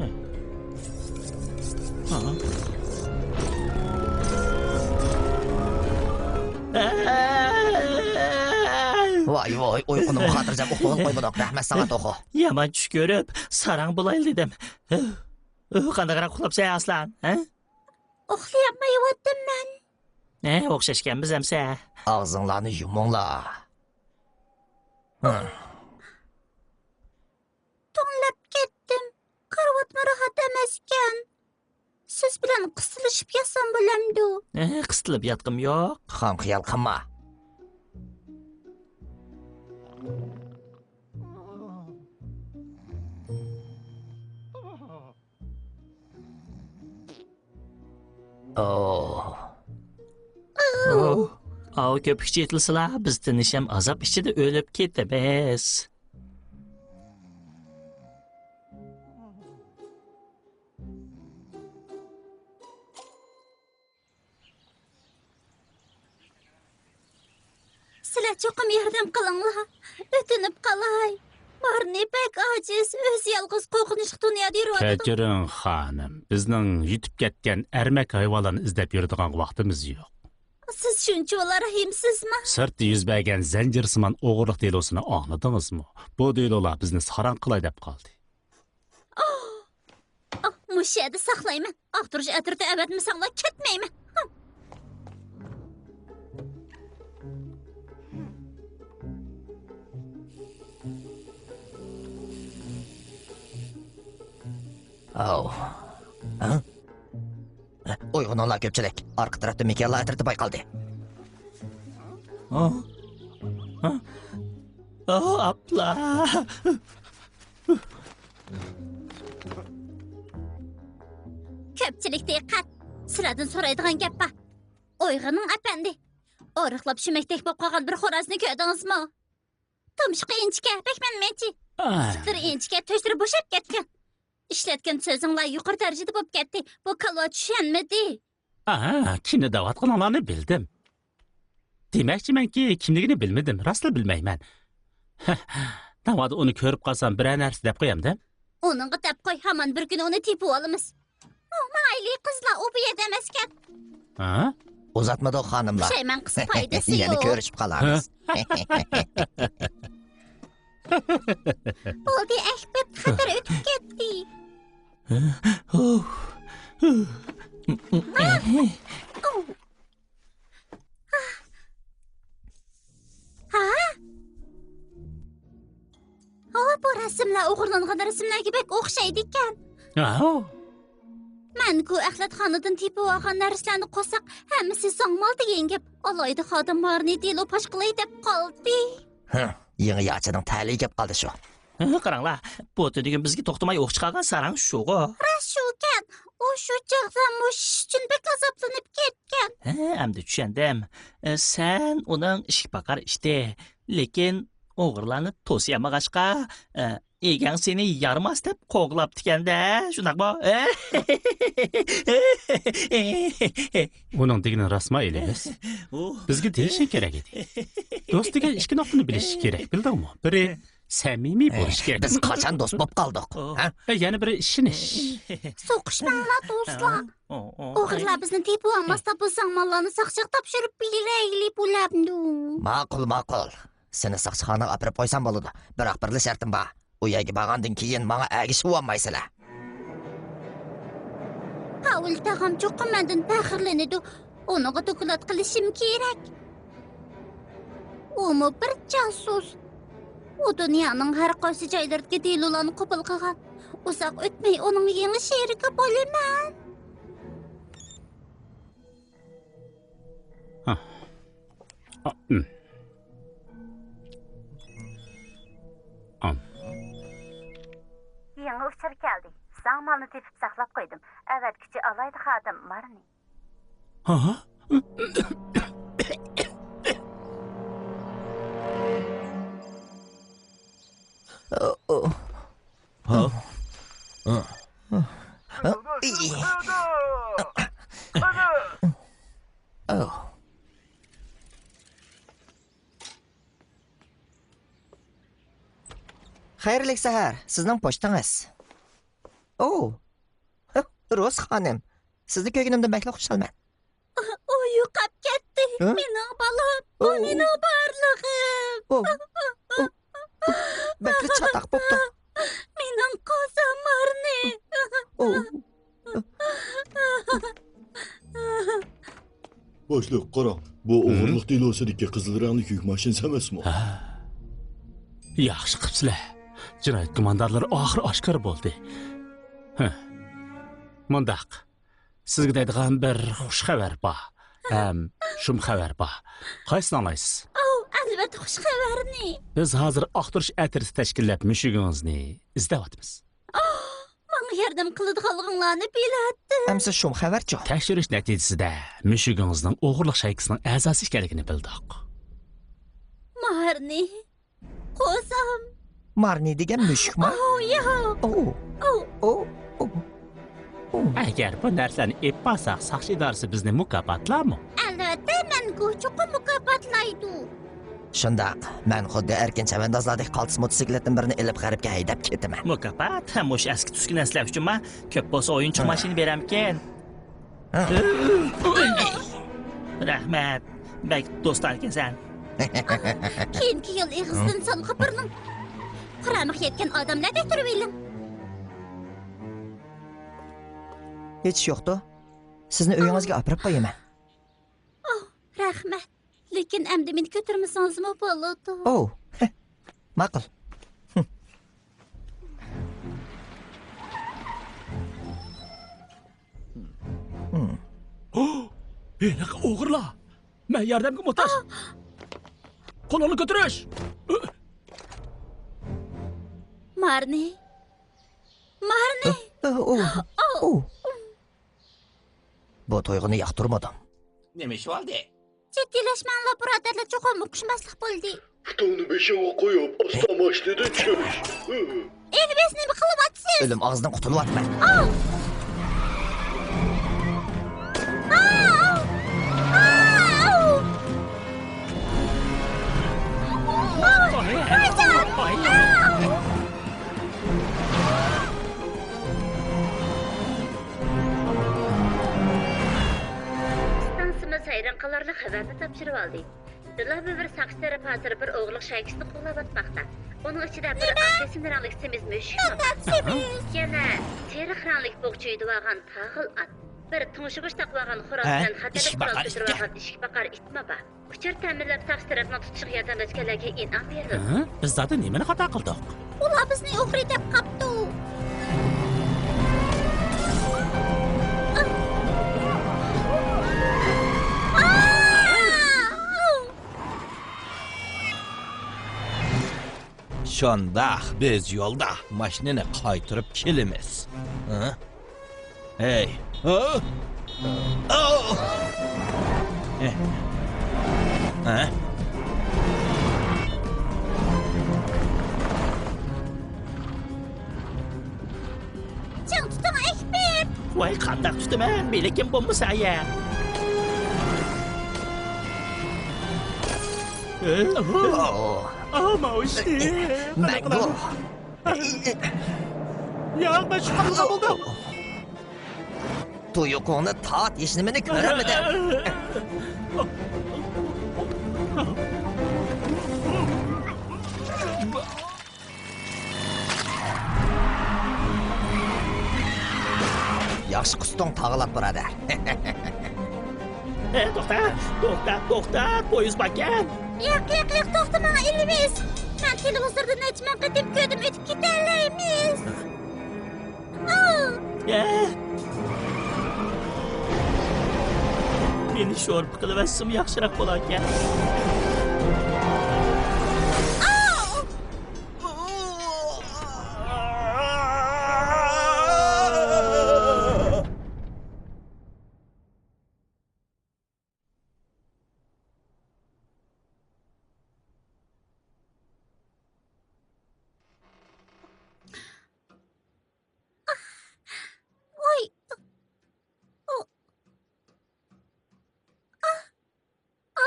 ئە. ئە. ۋاي ۋاي، ئۇيقۇنىمۇ خاتىرجەم ئۇخلىغىلى قويمىدۇق. رەھمەت ساڭا، توخۇ. يامان چۈش كۆرۈپ، ساراڭ بولايلى دېدىم. ھۆ، ھۆ، قانداقراق ئۇخلاپسەن، ئاسلان؟ ھە؟ ئۇخلىيالمايۋاتىمەن. ھە، ئوخشاشكەنمىز ئەمسە. ئاغزىڭلارنى يۇمۇڭلار. ھە. توڭلاپ كەتتىم. كارىۋاتمۇ راھەت ئەمەسكەن. سىز بىلەن قىستىلىشىپ ياتسام بولامدۇ؟ ھە، قىستىلىپ ياتقۇم يوق. خام خىيال قىلما. ئاۋۇ. ئاۋۇ. ئاۋۇ كۆپۈكچە ئېتىلسىلا، بىز تىنچ ھەم ئازاب ئىچىدە ئۆلۈپ كېتىمىز. سىلەر چوقۇم ياردەم قىلىڭلار. ئۆتۈنۈپ قالاي. مارنى بەك ئاجىز، ئۆزى يالغۇز قورقۇنچلۇق دۇنيادا يۈرۈۋاتىدۇ. كەچۈرۈڭ، خانىم. بىزنىڭ يىتىپ كەتكەن ئەرمەك ھايۋانلارنى ئىزدەپ يۈرىدىغان ۋاقتىمىز يوق. سىز شۇنچىۋالا رەھىمسىزمۇ؟ سىرتتا يۈز بەرگەن زەنجىرسىمان ئوغرىلىق دېلوسىنى ئاڭلىدىڭىزمۇ؟ بۇ دېلولار بىزنى ساراڭ قىلاي دەپ قالدى. ئاھ، مۇشۇ يەردە ساقلايمەن. ئاختۇرۇش ئەترىتى ئەۋەتمىسەڭلار كەتمەيمەن. ئاۋۇ. ھە؟ ئويغىنىڭلار كۆپچىلىك. ئارقا تەرەپتە مىكىيانلار ئەترىتى بايقالدى. ئاھ. ئاھ. ئاھ، ئاپلا. كۆپچىلىك دىققەت! سىلەردىن سورايدىغان گەپ بار. ئويغىنىڭ ئەپەندى. ئورۇقلاپ شۈمەكتەك بولۇپ قالغان بىر خورازنى كۆردىڭىزمۇ؟ تۇمشۇقى ئىنچىكە، بەك مەنمىچى. ئاھ. پۇتلىرى ئىنچىكە، تۆشلىرى بوشاپ كەتكەن. ئىشلەتكەن سۆزۈڭلار يۇقىرى دەرىجىدە بولۇپ كەتتى. بۇ كالۋا چۈشەنمىدى. ئاھا، كىمنى دەۋاتقىنىڭلارنى بىلدىم. دېمەكچىمەنكى، كىملىكىنى بىلمىدىم، راستلا بىلمەيمەن. ناۋادا ئۇنى كۆرۈپ قالسام، بىرەر نەرسە دەپ قويامدىم. ئۇنىڭغا دەپ قوي، ھامان بىر كۈنى ئۇنى تېپىۋالىمىز. ئۇ مايلى قىزلار، ئۇ بۇ يەردە ئەمەسكەن. ھە؟ ئۇزاتمىدۇق، خانىملار. پۇشايمان قىلسا پايدىسى يەنە يوق. كۆرۈشۈپ قالارمىز. ھە؟ بولدى، ئەھمەت، خەتەر ئۆتۈپ كەتتى. ھا؟ ھو، بۇ رەسىملەر ئوغرىلانغان رەسىملەرگە بەك ئوخشايدىكەن. ھاۋ. مەنكۇ ئەخلەتخانىدىن تېپىۋالغان نەرسىلەرنى قوشساق، ھەممىسى زاڭمال دېگەن گەپ. ئالاھىدە خادىم مارنى دېلو پاش قىلاي دەپ قالدى. ھە، يېڭى ياچىنىڭ تەلىيى كەپ قالدى شۇ. ھە، قاراڭلار، بۇ تۈنۈگۈن بىزگە توختىماي ئوق چىقارغان ساراڭ شۇغۇ. راست شۇكەن، ئۇ شۇ چاغدا مۇشۇ ئىش ئۈچۈن بەك ئازابلىنىپ كەتكەن. ھە، ئەمدى چۈشەندىم. ئە، سەن ئۇنىڭ ئىشىك پاقار ئىتى، لېكىن ئوغرىلارنى توسىيالمىغاچقا، ئە، ئىگەڭ سېنى يارىماس دەپ قوغلاپتىكەن-دە، شۇنداقمۇ؟ ئۇنىڭ دېگىنى راستما، ئېلىس؟ ئۇ بىزگە دېيىشى كېرەك ئىدى. دوست دېگەن ئىككى نۇقتىنى بىلىشى كېرەك، بىلدىڭمۇ؟ بىرى سەمىمىي بولۇش كېرەك. بىز قاچان دوست بولۇپ قالدۇق؟ ھە؟ ئە، يەنە بىرى ئىشىنىش. سوقۇشماڭلار، دوستلار. ئوغرىلار بىزنى تېپىۋالماستا، بۇ زاڭماللارنى ساقچىغا تاپشۇرۇپ بېرەيلى، بولامدۇ؟ ماقۇل، ماقۇل. سېنى ساقچىخانىغا ئاپىرىپ قويسام بولىدۇ. بىراق بىرلا شەرتىم بار. ئۇ يەرگە بارغاندىن كېيىن ماڭا ئەگىشىۋالمايسىلەر. پاۋېل تاغام چوقۇم مەندىن پەخىرلىنىدۇ. ئۇنىڭغا دوكلات قىلىشىم كېرەك. ئۇمۇ بىر جاسۇس. ئۇ دۇنيانىڭ ھەر قايسى جايلىرىدىكى دېلولارنى قوبۇل قىلغان. ئۇزاق ئۆتمەي ئۇنىڭ يېڭى شېرىكى بولىمەن. ھا. ئا، ئىم. ئام. يېڭى ئۇچۇر كەلدى. زاڭمالنى تېپىپ ساقلاپ قويدۇم. ئەۋەتكۈچى ئالاھىدە خادىم مارنى. ھا؟ ھا؟ خەيرلىك سەھەر، سىزنىڭ پوچتىڭىز. ئوۋ، روز خانىم، سىزنى كۆرگىنىمدىن بەكلا خۇشالمەن. ئۇ يوقاپ كەتتى. ھە؟ مېنىڭ بالام. ئۇ ئوۋ. مېنىڭ بارلىقىم. ئو، ئو، ئو، بەكلا چاتاق بوپتۇ. مېنىڭ قوزام مارنى. ئو. باشلىق، قاراڭ، بۇ ھە؟ ئوغرىلىق دېلوسىدىكى قىزىل رەڭلىك يۈك ماشىنىسى ئەمەسمۇ؟ ھە. ياخشى قىپسىلە. جىنايەت گۇماندارلىرى ئاخىرى ئاشكارا بولدى. ھە. مۇنداق. سىزگە دەيدىغان بىر خۇش خەۋەر بار. ھەم شۇم خەۋەر بار. قايسىنى ئاڭلايسىز؟ ئاۋۇ، ئەلۋەتتە خۇش خەۋەرنى. بىز ھازىر ئاختۇرۇش ئەترىتى تەشكىللەپ مۈشۈكىڭىزنى ئىزدەۋاتىمىز. ئاھ، ماڭا ياردەم قىلىدىغانلىقىڭلارنى بىلەتتىم. ئەمسە شۇم خەۋەرچۇ؟ تەكشۈرۈش نەتىجىسىدە مۈشۈكىڭىزنىڭ ئوغرىلىق شايكىسىنىڭ ئەزاسى ئىكەنلىكىنى بىلدۇق. مارنى. قوزام. مارنى دېگەن مۈشۈكما؟ ئاۋۇ، ياق. ئوۋ. ئاۋۇ. ئوۋ، ئوۋ، ئوۋ. ئەگەر بۇ نەرسىلەرنى ئېلىپ بارساق، ساقچى ئىدارىسى بىزنى مۇكاپاتلارمۇ؟ ئەلۋەتتە، مەنگۇ چوقۇم مۇكاپاتلايدۇ. شۇنداق، مەن خۇددى ئەركىن چەۋەندازلاردەك قالتىس موتوسىكلىتتىن بىرىنى ئېلىپ غەربكە ھەيدەپ كېتىمەن. مۇكاپات ھەم مۇشۇ ئەسكى تۈسكە نەرسىلەر ئۈچۈنما؟ كۆپ بولسا ئويۇنچۇق ھە. ماشىنا بېرەمكىن. ھە. رەھمەت. بەك دوستانىكەنسەن. كېيىنكى يىل ئېغىزدىن سالغا بىرنىڭ قۇرامىغا يەتكەن ئادەملەردەك تۇرۇۋېلىڭ. ھېچ ئىش يوقتۇ. سىزنى ئۆيىڭىزگە ئاپىرىپ قويىمەن. ئاھ، رەھمەت. لېكىن ئەمدى مېنى كۆتۈرمىسىڭىزمۇ بولىدۇ. ئوۋ، ماقۇل. ھېلىقى ئوغرىلار! مەن ياردەمگە موھتاج! قولۇڭنى كۆتۈرۈش! مارنى! مارنى! ئوۋ، ئوۋ. بۇ تۇيغۇنى ياقتۇرمىدىم. نېمە ئىش بولدى؟ جىددىيلەشمەڭلار، بۇرادەرلەر، چوقۇم ئۇقۇشماسلىق بولدى. پۇتۇڭنى بېشىڭغا قويۇپ، ئاستا ماشىنىدىن چۈش. ئېلۋىس، نېمە قىلىۋاتىسىز؟ ئۆلۈم ئاغزىدىن قۇتۇلۇۋاتىمەن. ئاۋ! ئاۋ! ئاۋ! ئاۋ! ئىستانسىمىز ھەيران قالارلىق خەۋەرنى تاپشۇرۇۋالدى. دىلابىر ساقچى تەرەپ ھازىر بىر ئوغرىلىق شايكىسىنى قوغلاۋاتماقتا. ئۇنىڭ ئىچىدە بىر نېمە؟ ئاپېلسىن رەڭلىك سېمىز مۈشۈك بار. سېمىز. يەنە سېرىق رەڭلىك بوغچا يۈدۈۋالغان تاغىل ئات، بىر تۇڭشىغۇچ تاقىۋالغان خوراز ھە؟ بىلەن خەتەرلىك ئىشىك قورال باقار ئىتكەن. كۆتۈرۈۋالغان ئىشىك باقار ئىتمۇ بار. ئۇچۇر تەمىنلەپ ساقچى تەرەپنىڭ تۇتۇشىغا ياردەملەشكەنلەرگە ئىنئام بېرىلىدۇ. ھە؟ بىز زادى نېمىنى خاتا قىلدۇق؟ ئۇلار بىزنى ئوغرى دەپ قاپتۇ. شۇنداق، بىز يولدا ماشىنىنى قايتۇرۇپ كېلىمىز. ھە؟ ھەي. ھە؟ ئاۋ! ھە؟ چىڭ تۇتۇڭ، ئەكبەر! ۋاي، قانداق تۇتىمەن؟ بىلىكىم بولمىسا يا. ئاۋ، ماۋۇ ئىشتى. مەنگۇ. ياق، مەن شۇنداق بولدۇم. تۇيۇقۇڭنى تارت، ھېچنېمىنى كۆرەلمىدىم. ياخشى قۇستۇڭ، تاغىلات بۇرادەر. ئە، توختا، توختا، توختا، پويىز باركەن. ياق، ياق، ياق، توختىماڭ، ئېلۋىس. مەن تېلېۋىزوردا نەچچە مىڭ قېتىم كۆردۈم، ئۆتۈپ كېتەلەيمىز. ئاۋ! ئە. مېنى شورپا قىلىۋەتسىمۇ ياخشىراق بولاركەن. ئاۋ! ۋوي! ئۇ، ئا، ئا،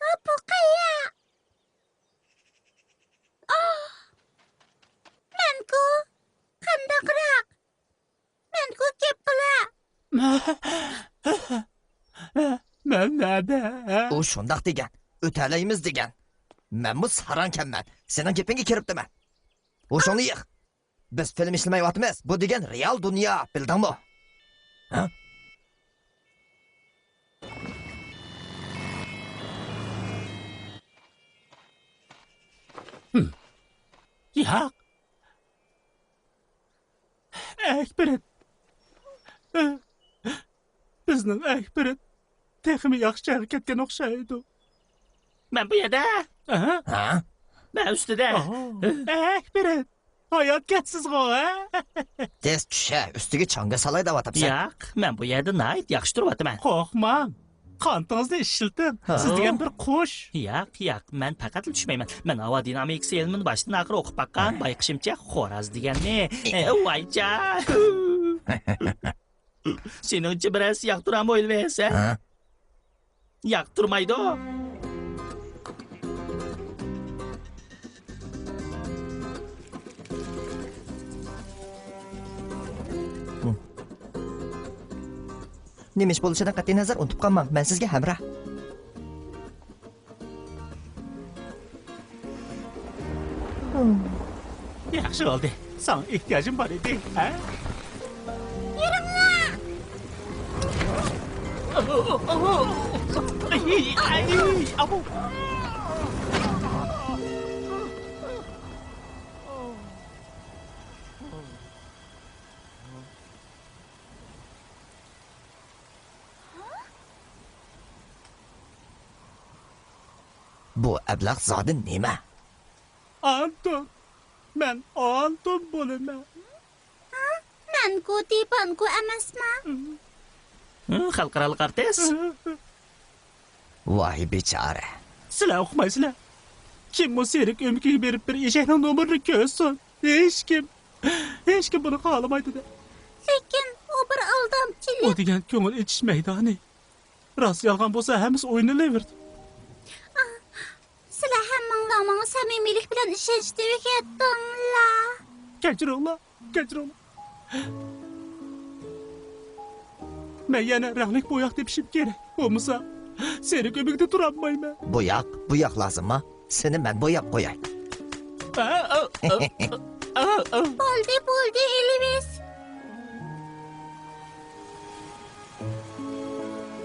ئا، بۇ قەيە؟ ئا، مەنگۇ، قانداقراق؟ مەنگۇ گەپ قىلە. مەن نەدە؟ ئۇ شۇنداق دېگەن، ئۆتەلەيمىز دېگەن. مەنمۇ ساراڭكەنمەن، سېنىڭ گېپىڭگە كىرىپتىمەن. ھوشۇڭنى يىغ. بىز فىلىم ئىشلىمەيۋاتىمىز. بۇ دېگەن رېئال دۇنيا، بىلدىڭمۇ؟ ھە؟ ياق. ئەكبىرىت. بىزنىڭ ئەكبىرىت تېخىمۇ ياخشى جايغا كەتكەن ئوخشايدۇ. مەن بۇ يەردە. ئەھە. ھە؟ مەن ئۈستىدە. ئەكبىرىت، ھايات كەتسىزغۇ، ھە؟ تېز چۈش، ھە، ئۈستىگە چاڭگا سالاي دەۋاتامسەن. ياق، مەن بۇ يەردە ناھايىتى ياخشى تۇرۇۋاتىمەن. قورقماڭ. قانىتىڭىزنى ئىشلىتىڭ. ھە. سىز دېگەن بىر قۇش. ياق، ياق، مەن پەقەتلا چۈشمەيمەن. مەن ھاۋا دىنامىكىسى ئىلمىنى باشتىن ئاخىر ئوقۇپ باققان، بايقىشىمچە، خوراز دېگەننى، ئە، ۋايجان. سېنىڭچە بىرەرسى ياقتۇرامۇ ئويلىۋەرسە؟ ھە؟ ياقتۇرمايدۇ. نېمە ئىش بولۇشىدىن قەتئىينەزەر، ئۇنتۇپ قالماڭ، مەن سىزگە ھەمراھ. ياخشى بولدى. ساڭا ئېھتىياجىم بار ئىدى، ھە؟ يۈرۈڭلار! بۇ ئەبلەخ زادى نېمە؟ ئانتون. مەن ئانتون بولىمەن. ھە؟ مەنكۇ تىپانكۇ ئەمەسمەن؟ خەلقئارالىق ئارتىس. ۋاي بىچارە. سىلەر ئۇقمايسىلەر. كىممۇ سېرك ئۆمىكىگە بېرىپ بىر ئېشەكنىڭ نومۇرىنى كۆرسۇن؟ ھېچكىم. ھېچكىم بۇنى خالىمايدۇ دە. لېكىن ئۇ بىر ئالدامچىلىق. ئۇ دېگەن كۆڭۈل ئېچىش مەيدانى. راست يالغان بولسا ھەممىسى ئوينىلىۋېرىدۇ. سىلەر ھەممىڭلار ماڭا سەمىمىيلىك بىلەن ئىشەنچ تۆكۈۋاتتىڭلار. كەچۈرۈڭلار، كەچۈرۈڭلار. مەن يەنە رەڭلىك بوياق تېپىشىم كېرەك. بولمىسا، سېرك ئۆمىكىدە تۇرالمايمەن. بوياق، بوياق لازىمما؟ سېنى مەن بوياپ قوياي. بولدى، بولدى، ئېلىۋېس.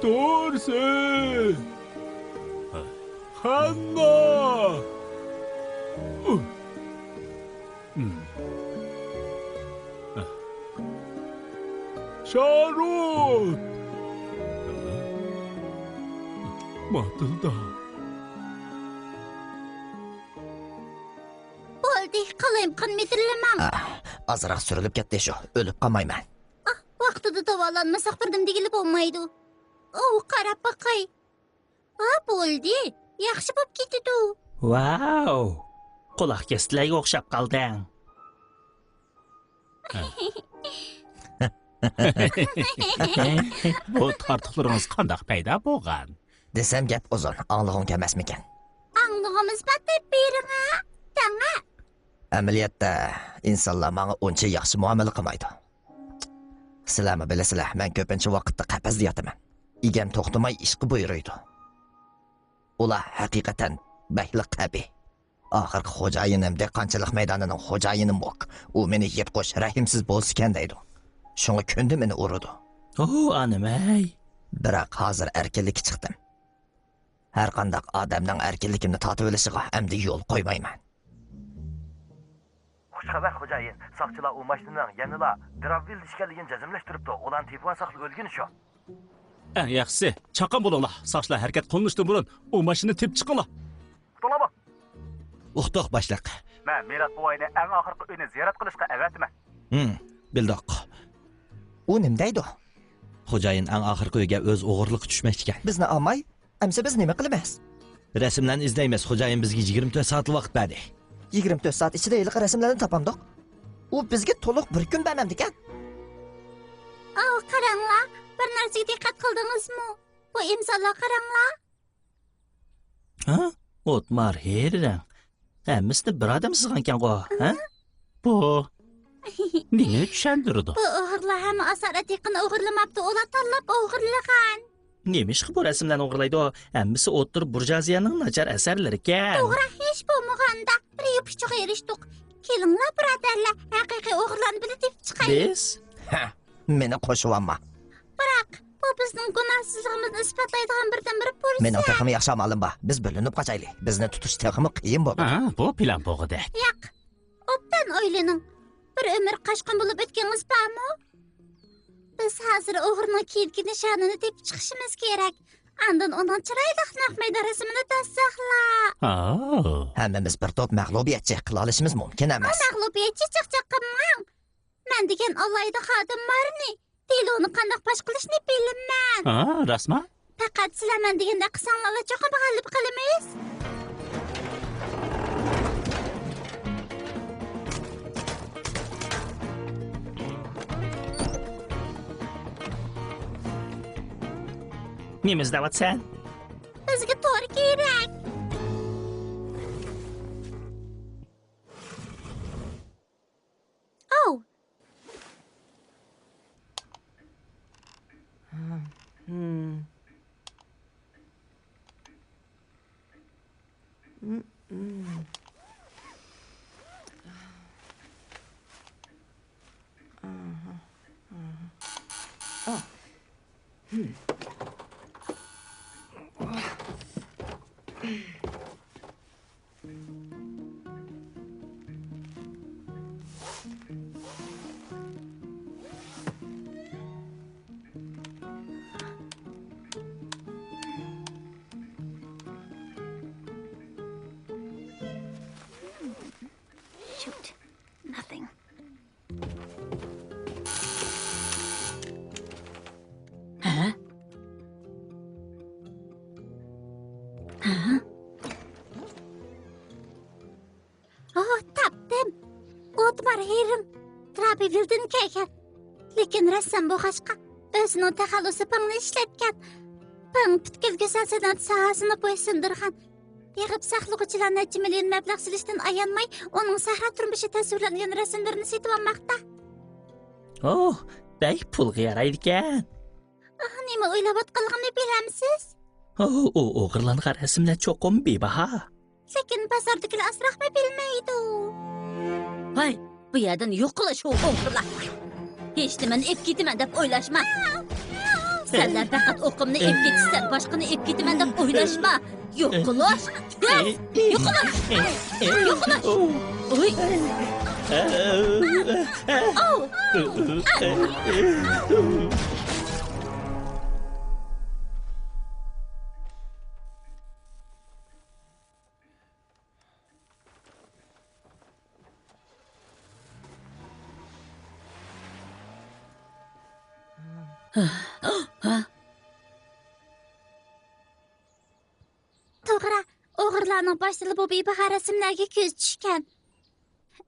تۇرسۇن! خاننا! شارۇت! ماتىلدا! بولدى، قالايمىقان مىدىرلىماڭ. ئاھ، ئازراق سۈرۈلۈپ كەتتى شۇ، ئۆلۈپ قالمايمەن. ئاھ، ۋاقتىدا داۋالانمىساق بىردەم دېگىلى بولمايدۇ. ئوۋ، قاراپ باقاي. ھا، بولدى، ياخشى بوپ كېتىدۇ. ۋاۋ، قۇلاق كەستىلەرگە ئوخشاپ قالدىڭ. بۇ تارتۇقلىرىڭىز قانداق پەيدا بولغان؟ دېسەم گەپ ئۇزۇن، ئاڭلىغۇڭ كەلمەسمىكەن؟ ئاڭلىغۇمىز بار دەپ بېرىڭە، دەڭە. ئەمەلىيەتتە، ئىنسانلار ماڭا ئۇنچە ياخشى مۇئامىلە قىلمايدۇ. سىلەرمۇ بىلىسىلەر، مەن كۆپىنچە ۋاقىتتا قەپەستە ياتىمەن. ئىگەم توختىماي ئىشقا بۇيرۇيدۇ. ئۇلار ھەقىقەتەن بەكلا قەبىھ. ئاخىرقى خوجايىنىم، دېھقانچىلىق مەيدانىنىڭ خوجايىنى موك. ئۇ مېنى يىرتقۇچ، رەھىمسىز بولسىكەن دەيدۇ. شۇڭا كۈندە مېنى ئۇرىدۇ. ئوھ، ئانىمەي. بىراق ھازىر ئەركىنلىككە چىقتىم. ھەرقانداق ئادەمنىڭ ئەركىنلىكىمنى تارتىۋېلىشىغا ئەمدى يول قويمايمەن. خۇش خەۋەر، خوجايىن. ساقچىلار ئۇ ماشىنىنىڭ يەنىلا گرابۋىل ئىكەنلىكىنى جەزملەشتۈرۈپتۇ. ئۇلارنى تېپىۋالساقلا ئۆلگىنى شۇ. ئەڭ ياخشىسى، چاققان بولۇڭلار. ساقچىلار ھەرىكەت قىلىنىشتىن بۇرۇن ئۇ ماشىنىنى تېپىپ چىقىڭلار. ئۇقتۇق، باشلىق. مەن مىرات بوۋاينى ئەڭ ئاخىرقى ئۆينى زىيارەت قىلىشقا ئەۋەتىمەن. ھىم، بىلدۇق. ئۇ نېمە دەيدۇ؟ خوجايىن ئەڭ ئاخىرقى ئۆيگە ئۆزى ئوغرىلىققا چۈشمەكچىكەن. بىزنى ئالماي، ئەمسە بىز نېمە قىلىمىز؟ رەسىملەرنى ئىزدەيمىز. خوجايىن بىزگە يىگىرمە تۆت سائەتلا ۋاقىت بەردى. يىگىرمە تۆت سائەت ئىچىدە ھېلىقى رەسىملەرنى تاپامدۇق؟ ئۇ بىزگە تولۇق بىر كۈن بەرمەمدىكەن. ئاۋۇ قاراڭلار، بىر نەرسىگە دىققەت قىلدىڭىزمۇ؟ بۇ ئىنسانلار قاراڭلار. ھە؟ ئوتمار، ھېرىرەڭ. ھەممىسىنى بىر ئادەم سىزغانكەنغۇ، ھە؟ بۇ نېمىنى چۈشەندۈرىدۇ؟ بۇ ئوغرىلار ھەممە ئاسارەت يېقىنى ئوغرىلىماپتۇ، ئۇلار تاللاپ ئوغرىلىغان. نېمىشقا بۇ رەسىملەرنى ئوغرىلايدۇ؟ ھەممىسى ئوتتۇرا بۇرژۇئازىيەنىڭ ناچار ئەسەرلىرىكەن. توغرا، ھېچ بولمىغاندا بىر يوپۇرچۇققا ئېرىشتۇق. كېلىڭلار، بۇرادەرلەر، ھەقىقىي ئوغرىلارنى بىللە تېپىپ چىقايلى. بىز؟ ھە، مېنى قوشۇۋالما. بىراق، بۇ بىزنىڭ گۇناھسىزلىقىمىزنى ئىسپاتلايدىغان بىردىنبىر پۇرسەت. مېنىڭ تېخىمۇ ياخشى ئامالىم بار. بىز بۆلۈنۈپ قاچايلى. بىزنى تۇتۇش تېخىمۇ قىيىن بولىدۇ. ھە، بۇ پىلان بولغۇدەك. ياق، ئوبدان ئويلىنىڭ. بىر ئۆمۈر قاچقۇن بولۇپ ئۆتكىنىڭىز بارمۇ؟ بىز ھازىر ئوغرىنىڭ كېيىنكى نىشانىنى تېپىپ چىقىشىمىز كېرەك. ئاندىن ئۇنىڭ چىرايلىق نەق مەيدان رەسىمىنى تۇتساقلا. ھەممىمىز بىر توپ مەغلۇبىيەتچى، قىلالىشىمىز مۇمكىن ئەمەس. مەغلۇبىيەتچى چاقچاق قىلماڭ. مەن دېگەن ئالاھىدە خادىم بارنى، دېلونى قانداق پاش قىلىشنى بىلىمەن. ھا، راستما؟ پەقەت سىلەر مەن دېگەندەك قىلساڭلارلا چوقۇم غەلىبە قىلىمىز. نېمە ئىزدەۋاتىسەن؟ بىزگە تور كېرەك. ئاۋ. Shoot. Nothing. ھە؟ ھە؟ ئوھ، تاپتىم. ئوتمار ھېرىم تراپىۋىلدىن كەلگەن. لېكىن رەسسام بولغاچقا، ئۆزىنىڭ تەخەللۇسى پېڭنى ئىشلەتكەن. پېڭ پۈتكۈل گۈزەل سەنئەت ساھەسىنى بويسۇندۇرغان. يىغىپ ساقلىغۇچىلار نەچچە مىليون مەبلەغ سېلىشتىن ئايانماي، ئۇنىڭ سەھرا تۇرمۇشى تەسۋىرلەنگەن رەسىملىرىنى سېتىۋالماقتا. ئوھ، بەك پۇلغا يارايدىكەن. ئاھ، نېمە ئويلاۋاتقانلىقىنى بىلەمسىز؟ ئوھ، ئۇ ئوغرىلانغان رەسىملەر چوقۇم بىباھا. لېكىن بازاردىكىلەر ئازراقمۇ بىلمەيدۇ. ھاي، بۇ يەردىن يوقىلىش، ئوغرىلار! ھېچنېمىنى ئېلىپ كېتىمەن دەپ ئويلاشما. سەنلەر پەقەت ئوقۇمنى ئېلىپ كېتىشسەن، باشقىنى ئېلىپ كېتىمەن دەپ ئويلاشما. يوقىلىش، تېز يوقىلىش، يوقىلىش. ئۇي. ئاۋ. توغرا، ئوغرىلارنىڭ باشتىلا بۇ بىباھا رەسىملەرگە كۆزى چۈشكەن.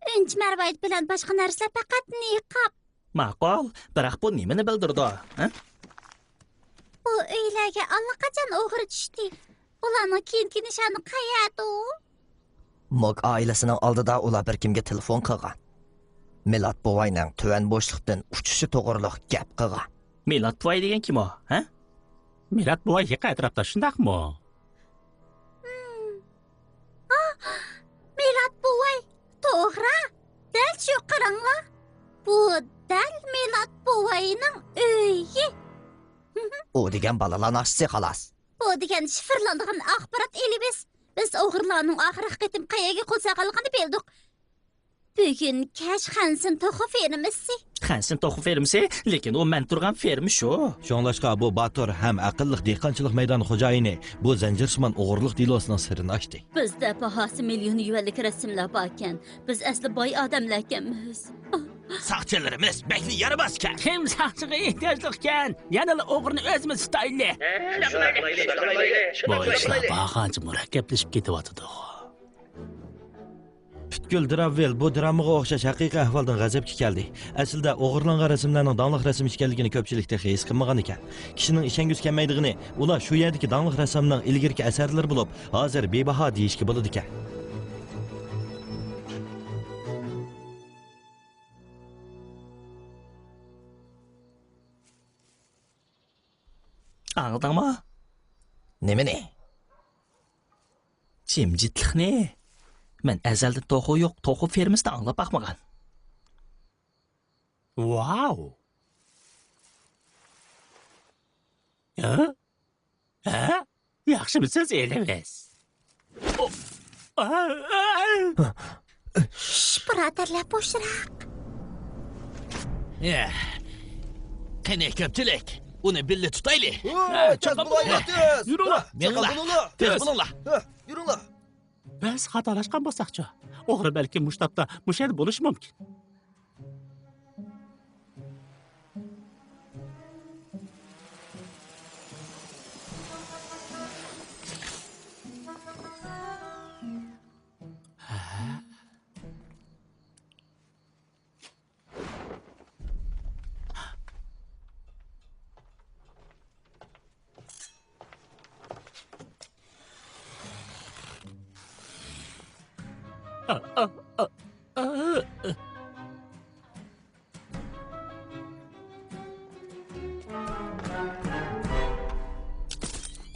ئۈنچە مەرۋايىت بىلەن باشقا نەرسىلەر پەقەت نىقاب. ماقۇل، بىراق بۇ نېمىنى بىلدۈرىدۇ، ھە؟ بۇ ئۆيلەرگە ئاللىقاچان ئوغرى چۈشتى. ئۇلارنىڭ كېيىنكى نىشانى قەيەردۇ؟ موگ ئائىلىسىنىڭ ئالدىدا ئۇلار بىر كىمگە تېلېفون قىلغان. مىلاد بوۋاينىڭ تۆۋەن بوشلۇقتىن ئۇچۇشى توغرۇلۇق گەپ قىلغان. مىلاد بوۋاي دېگەن كىم ئۇ، ھە؟ مىلاد بوۋاي يېقىن ئەتراپتا، شۇنداقمۇ؟ ھىم. ھا، مىلاد بوۋاي، توغرا. دەل شۇ، قاراڭلار. بۇ دەل مىلاد بوۋاينىڭ ئۆيى. ئۇ دېگەن بالىلار ناخشىسى، خالاس. بۇ دېگەن شىفىرلانغان ئاخبارات ئېلىمىز. بىز ئوغرىلارنىڭ ئاخىرقى قېتىم قەيەرگە قول سالغانلىقىنى بىلدۇق. بۈگۈن كەچ خەنسىن توخۇ فېرمىسى. خەنسىن توخۇ فېرمىسى؟ لېكىن ئۇ مەن تۇرغان فېرما شۇ. شۇڭلاشقا بۇ باتۇر ھەم ئەقىللىق دېھقانچىلىق مەيدانى خوجايىنى بۇ زەنجىرسىمان ئوغرىلىق دېلوسىنىڭ سىرىنى ئاچتى. بىزدە باھاسى مىليون يۈەنلىك رەسىملەر باركەن. بىز ئەسلى باي ئادەملەركەنمىز. ساقچىلىرىمىز بەكلا يارىماسكەن. كىم ساقچىغا ئېھتىياجلىقكەن؟ يەنىلا ئوغرىنى ئۆزىمىز تۇتايلى. بۇ ئىشلار بارغانچە مۇرەككەپلىشىپ كېتىۋاتىدۇ. پۈتكۈل دراۋىل بۇ درامىغا ئوخشاش ھەقىقىي ئەھۋالدىن غەزەپكە كەلدى. ئەسلىدە ئوغرىلانغان رەسىملەرنىڭ داڭلىق رەسىم ئىكەنلىكىنى كۆپچىلىك تېخى ھېس قىلمىغان ئىكەن. كىشىنىڭ ئىشەنگۈسى كەلمەيدىغىنى، ئۇلار شۇ يەردىكى داڭلىق رەسسامنىڭ ئىلگىرىكى ئەسەرلىرى بولۇپ، ھازىر بىباھا دېيىشكە بولىدىكەن. ئاڭلىدىڭمۇ؟ نېمىنى؟ جىمجىتلىقنى. مەن ئەزەلدىن توخۇ يوق، توخۇ فېرمىسىنى ئاڭلاپ باقمىغان. ۋاۋ! ھە؟ ھە؟ ياخشىمۇسىز، ئېلۋىس؟ شش، بۇرادەرلەر، بوشراق. قېنى، كۆپچىلىك، ئۇنى بىللە تۇتايلى. ھە، تېز بولۇڭلار، تېز. يۈرۈڭلار. مېڭىڭلار. تېز بولۇڭلار. ھە، يۈرۈڭلار. بىز خاتالاشقان بولساقچۇ؟ ئوغرى بەلكىم مۇشۇ تاپتا، مۇشۇ يەردە بولۇشى مۇمكىن.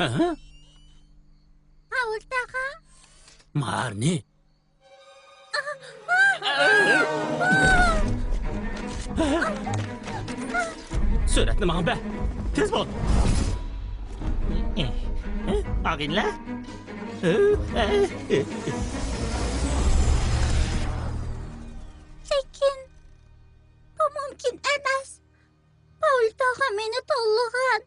ھە؟ ھاۋۇل تاغا. مارنى. سۈرئەتنى ماڭا بەر. تېز بول. ئاغىنىلەر. لېكىن بۇ مۇمكىن ئەمەس. پاۋل تاغا مېنى تاللىغان.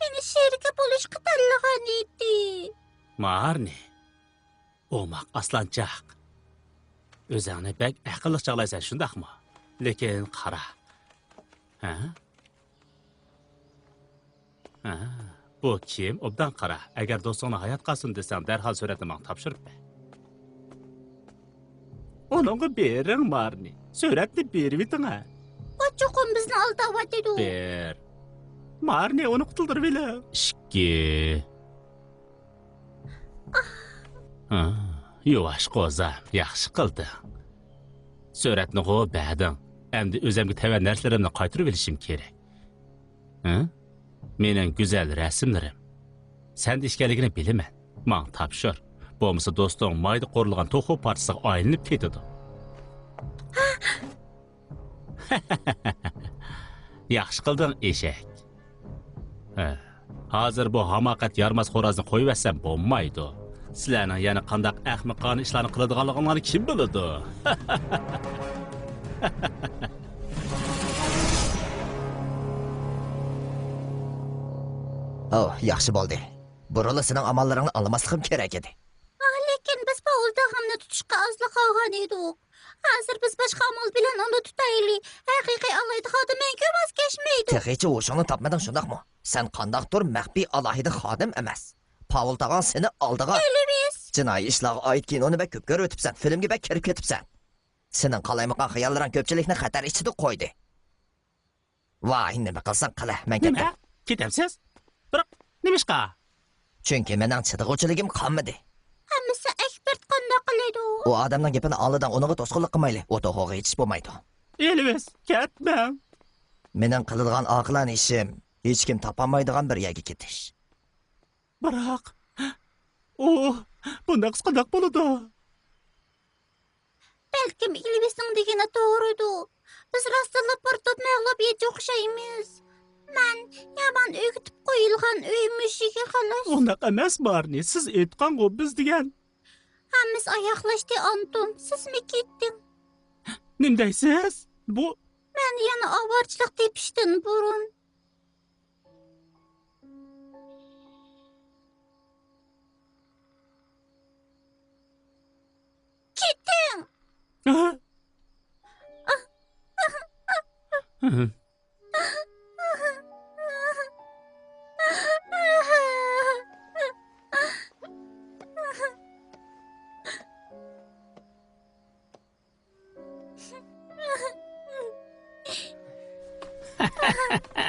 مېنى شېرىكى بولۇشقا تاللىغان ئىدى. مارنى. ئوماق ئاسلانچاق. ئۆزۈڭنى بەك ئەقىللىق چاغلايسەن، شۇنداقمۇ؟ لېكىن قارا. ھە؟ ھە، بۇ كىم؟ ئوبدان قارا. ئەگەر دوستۇڭنى ھايات قالسۇن دېسەڭ، دەرھال سۈرەتنى ماڭا تاپشۇرۇپ بەر. ئۇنىڭغا بېرىڭ، مارنى. سۈرەتنى بېرىۋېتىڭە. ئۇ چوقۇم بىزنى ئالداۋاتىدۇ. بىر. مارنى، ئۇنى قۇتۇلدۇرۇۋېلىڭ. ئىككى. ھا، يۇۋاش قوزام، ياخشى قىلدىڭ. سۈرەتنىغۇ بەردىڭ. ئەمدى ئۆزۈمگە تەۋە نەرسىلىرىمنى قايتۇرۇۋېلىشىم كېرەك. ھە؟ مېنىڭ گۈزەل رەسىملىرىم. سەندە ئىكەنلىكىنى بىلىمەن. ماڭا تاپشۇر. بولمىسا دوستۇڭ مايدا قورۇلغان توخۇ پارچىسىغا ئايلىنىپ كېتىدۇ. ياخشى قىلدىڭ، ئېشەك. ھە، ھازىر بۇ ھاماقەت يارىماس خورازنى قويۇۋەتسەم بولمايدۇ. سىلەرنىڭ يەنە قانداق ئەخمىقانە ئىشلارنى قىلىدىغانلىقىڭلارنى كىم بىلىدۇ؟ ئاۋۇ، ياخشى بولدى. بۇرۇنلا سېنىڭ ئاماللىرىڭنى ئاڭلىماسلىقىم كېرەك ئىدى. ئا، لېكىن بىز پاۋل تاغامنى تۇتۇشقا ئازلا قالغان ئىدۇق. ھازىر بىز باشقا ئامال بىلەن ئۇنى تۇتايلى. ھەقىقىي ئالاھىدە خادىم مەڭگۈ ۋاز كەچمەيدۇ. تېخىچە ھوشۇڭنى تاپمىدىڭ، شۇنداقمۇ؟ سەن قانداقتۇر مەخپىي ئالاھىدە خادىم ئەمەس. پاۋل تاغاڭ سېنى ئالدىغان. ئېلۋىس! جىنايى ئىشلارغا ئائىت كىنونى بەك كۆپ كۆرۈۋېتىپسەن، فىلىمگە بەك كىرىپ كېتىپسەن. سېنىڭ قالايمىقان خىياللىرىڭ كۆپچىلىكنى خەتەر ئىچىدە قويدى. ۋاي، نېمە قىلساڭ قىلە، مەن نېمە؟ كەتتىم. كېتەمسىز؟ بىراق، نېمىشقا؟ چۈنكى مېنىڭ چىدىغۇچىلىكىم قالمىدى. ئەمىسە ئەكبەرت قانداق قىلىدۇ؟ ئۇ ئادەمنىڭ گېپىنى ئاڭلىدىڭ، ئۇنىڭغا توسقۇنلۇق قىلمايلى، ئۇ توخۇغا يېتىش بولمايدۇ. ئېلۋىس، كەتمەڭ. مېنىڭ قىلىدىغان ئاقىلانە ئىشىم، ھېچكىم تاپالمايدىغان بىر يەرگە كېتىش. بىراق، ئۇ بۇنداق قىلسا قانداق بولىدۇ؟ بەلكىم ئېلۋىسنىڭ دېگىنى توغرىدۇ. بىز راستتىنلا بىر توپ مەغلۇبىيەتچى ئوخشايمىز. مەن يامان ئۆگىتىپ قويۇلغان ئۆي مۈشۈكى خالاس. ئۇنداق ئەمەس، مارنى. سىز ئېيتقانغۇ بىز دېگەن. ھەممىسى ئاياغلاشتى، ئانتون. سىزمۇ كېتىڭ. نېمە دەيسىز؟ بۇ مەن يەنە ئاۋارىچىلىق تېپىشتىن بۇرۇن. كېتىڭ!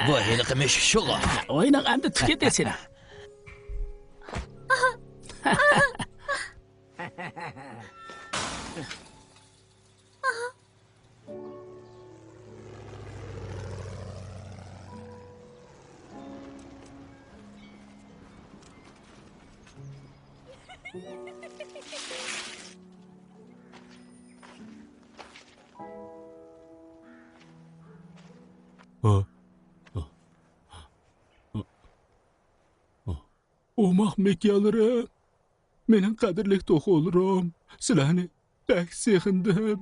بۇ ھېلىقى مۈشۈك شۇغۇ. ئويناڭ ئەمدى، تۈگىتى سېنى. ئوماق مېكىيالىرىم، مېنىڭ قەدىرلىك توخۇلىرىم، سىلەرنى بەك سېغىندىم.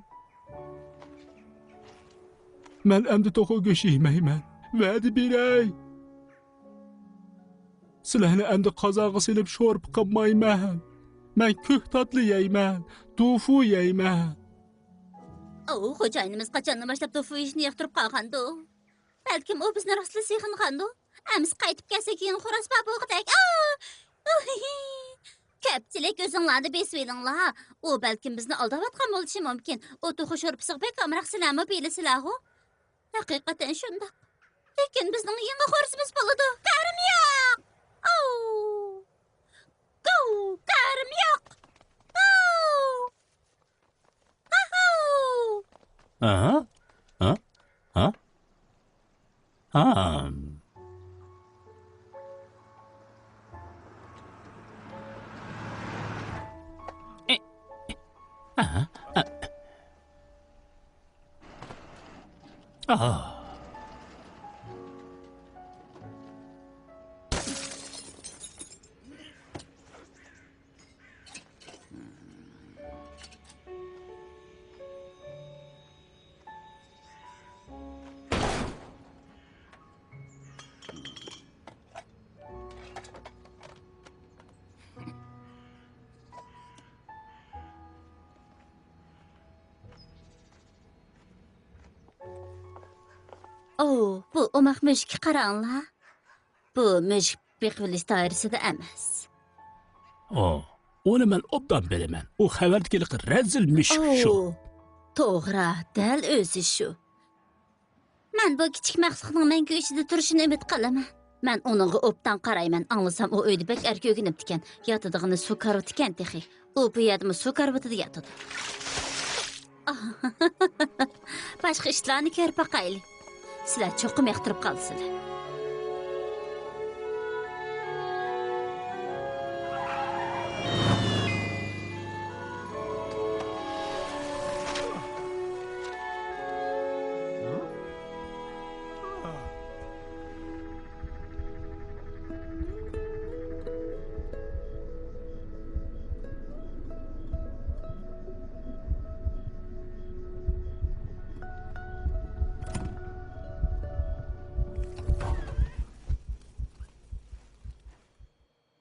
مەن ئەمدى توخۇ گۆشى يېمەيمەن. ۋەدە بېرەي. سىلەرنى ئەمدى قازانغا سېلىپ شورپا قىلمايمەن. مەن كۆكتاتلا يەيمەن، توفۇ يەيمەن. ئاۋۇ خوجايىنىمىز قاچاندىن باشلاپ توفۇ يېيىشنى ياقتۇرۇپ قالغاندۇ؟ بەلكىم ئۇ بىزنى راستلا سېغىنغاندۇ؟ ئەمىسە قايتىپ كەلسە كېيىن خوراز بار بولغۇدەك. ئا! ئۇھىھى! كۆپچىلىك ئۆزۈڭلارنى بېسىۋېلىڭلار. ئۇ بەلكىم بىزنى ئالداۋاتقان بولۇشى مۇمكىن. ئۇ توخۇ شورپىسىغا بەك ئامراق، سىلەرمۇ بىلىسىلەرغۇ. ھەقىقەتەن شۇنداق. لېكىن بىزنىڭ يېڭى خورۇزىمىز بولىدۇ. كارىم يوق! ئاۋۇ! گاۋ! كارىم يوق! ئاۋۇ! ئاھاۋ! ئاھا! ھا؟ ھا؟ ھا؟ ئاھا! ئاھ! ئوۋ، بۇ ئوماق مۈشۈككە قاراڭلار. بۇ مۈشۈك بېقىۋېلىش دائىرىسىدە ئەمەس. ئو، ئۇنى مەن ئوبدان بىلىمەن. ئۇ خەۋەردىكى ھېلىقى رەزىل مۈشۈك شۇ. ئوۋ، توغرا، دەل ئۆزى شۇ. مەن بۇ كىچىك مەخلۇقنىڭ مەڭگۈ ئىچىدە تۇرۇشىنى ئۈمىد قىلىمەن. مەن ئۇنىڭغا ئوبدان قارايمەن. ئاڭلىسام، ئۇ ئۆيدە بەك ئەركىن ئۆگىنىپتىكەن. ياتىدىغىنى سۇ كارىۋىتىكەن تېخى. ئۇ بۇ يەردىمۇ سۇ كارىۋىتىدا ياتىدۇ. باشقا ئىشلارنى كۆرۈپ باقايلى. سىلەر چوقۇم ياقتۇرۇپ قالىسىلەر.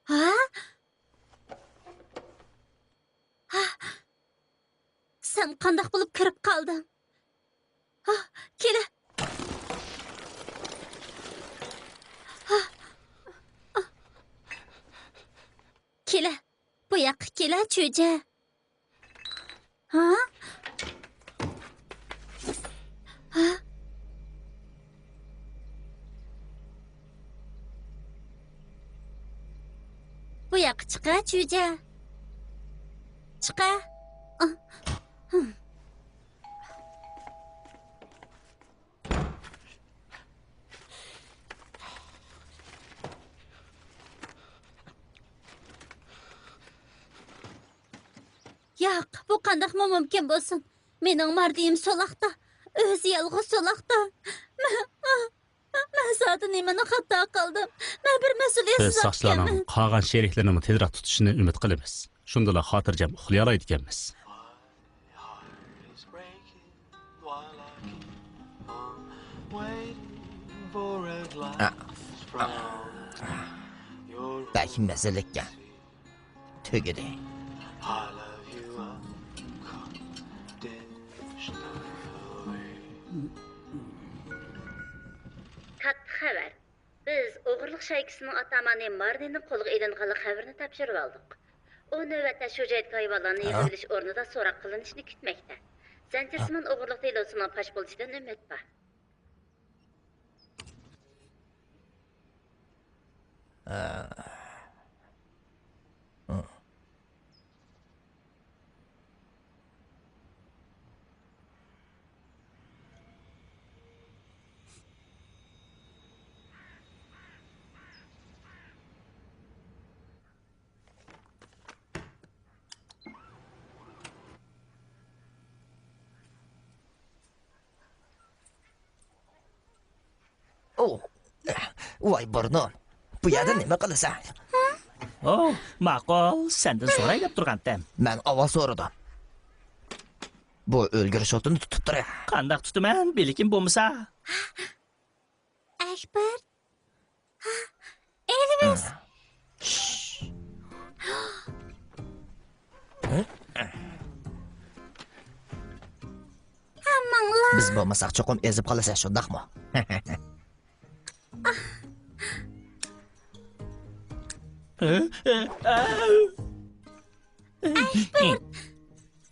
ھا؟ ھا؟ سەن قانداق بولۇپ كىرىپ قالدىڭ؟ ھا، كېلە. ھا. كېلە. بۇ ياققا كېلە، چۈجە. ھا؟ ھا؟ بۇ ياققا چىقە، چۈجە. چىقە. ياق، بۇ قانداقمۇ مۇمكىن بولسۇن؟ مېنىڭ ماردىيىم سولاقتا. ئۆزى يالغۇز سولاقتا. مەن، مەن زادى نېمىنى خاتا قىلدىم؟ مەن بىر مەسئۇلىيەتسىز بىز ساقچىلارنىڭ قالغان شېرىكلىرىنىمۇ تېزرەك تۇتۇشىنى ئۈمىد قىلىمىز. شۇندىلا خاتىرجەم ئۇخلىيالايدىكەنمىز. بەك مەززىلىككەن. تۈگىدى. تاتلىق خەۋەر. بىز ئوغرىلىق شايكىسىنىڭ ئاتامانى مارنىنىڭ قولغا ئېلىنغانلىق خەۋىرىنى تاپشۇرۇۋالدۇق. ئۇ نۆۋەتتە شۇ جايدىكى ھايۋانلارنى يىغىۋېلىش ئورنىدا سوراق قىلىنىشىنى كۈتمەكتە. زەنجىرسىمان ئوغرىلىق دېلوسىنىڭ پاش بولۇشىدىن ئۈمىد بار. ئوۋ. ۋاي بۇرنۇم، بۇ يەردە نېمە قىلىسەن؟ ئوۋ، ماقۇل، سەندىن سوراي دەپ تۇرغانتىم. مەن ئاۋۋال سورىدىم. بۇ ئۈلگۈر شوتىنى تۇتۇپ تۇرۇڭ. قانداق تۇتىمەن، بىلىكىم بولمىسا؟ ئەكبەر. ئېلۋىس. ھەممىڭلار. بىز بولمىساق چوقۇم ئېزىپ قالىسەن، شۇنداقمۇ؟ ئەكبەر،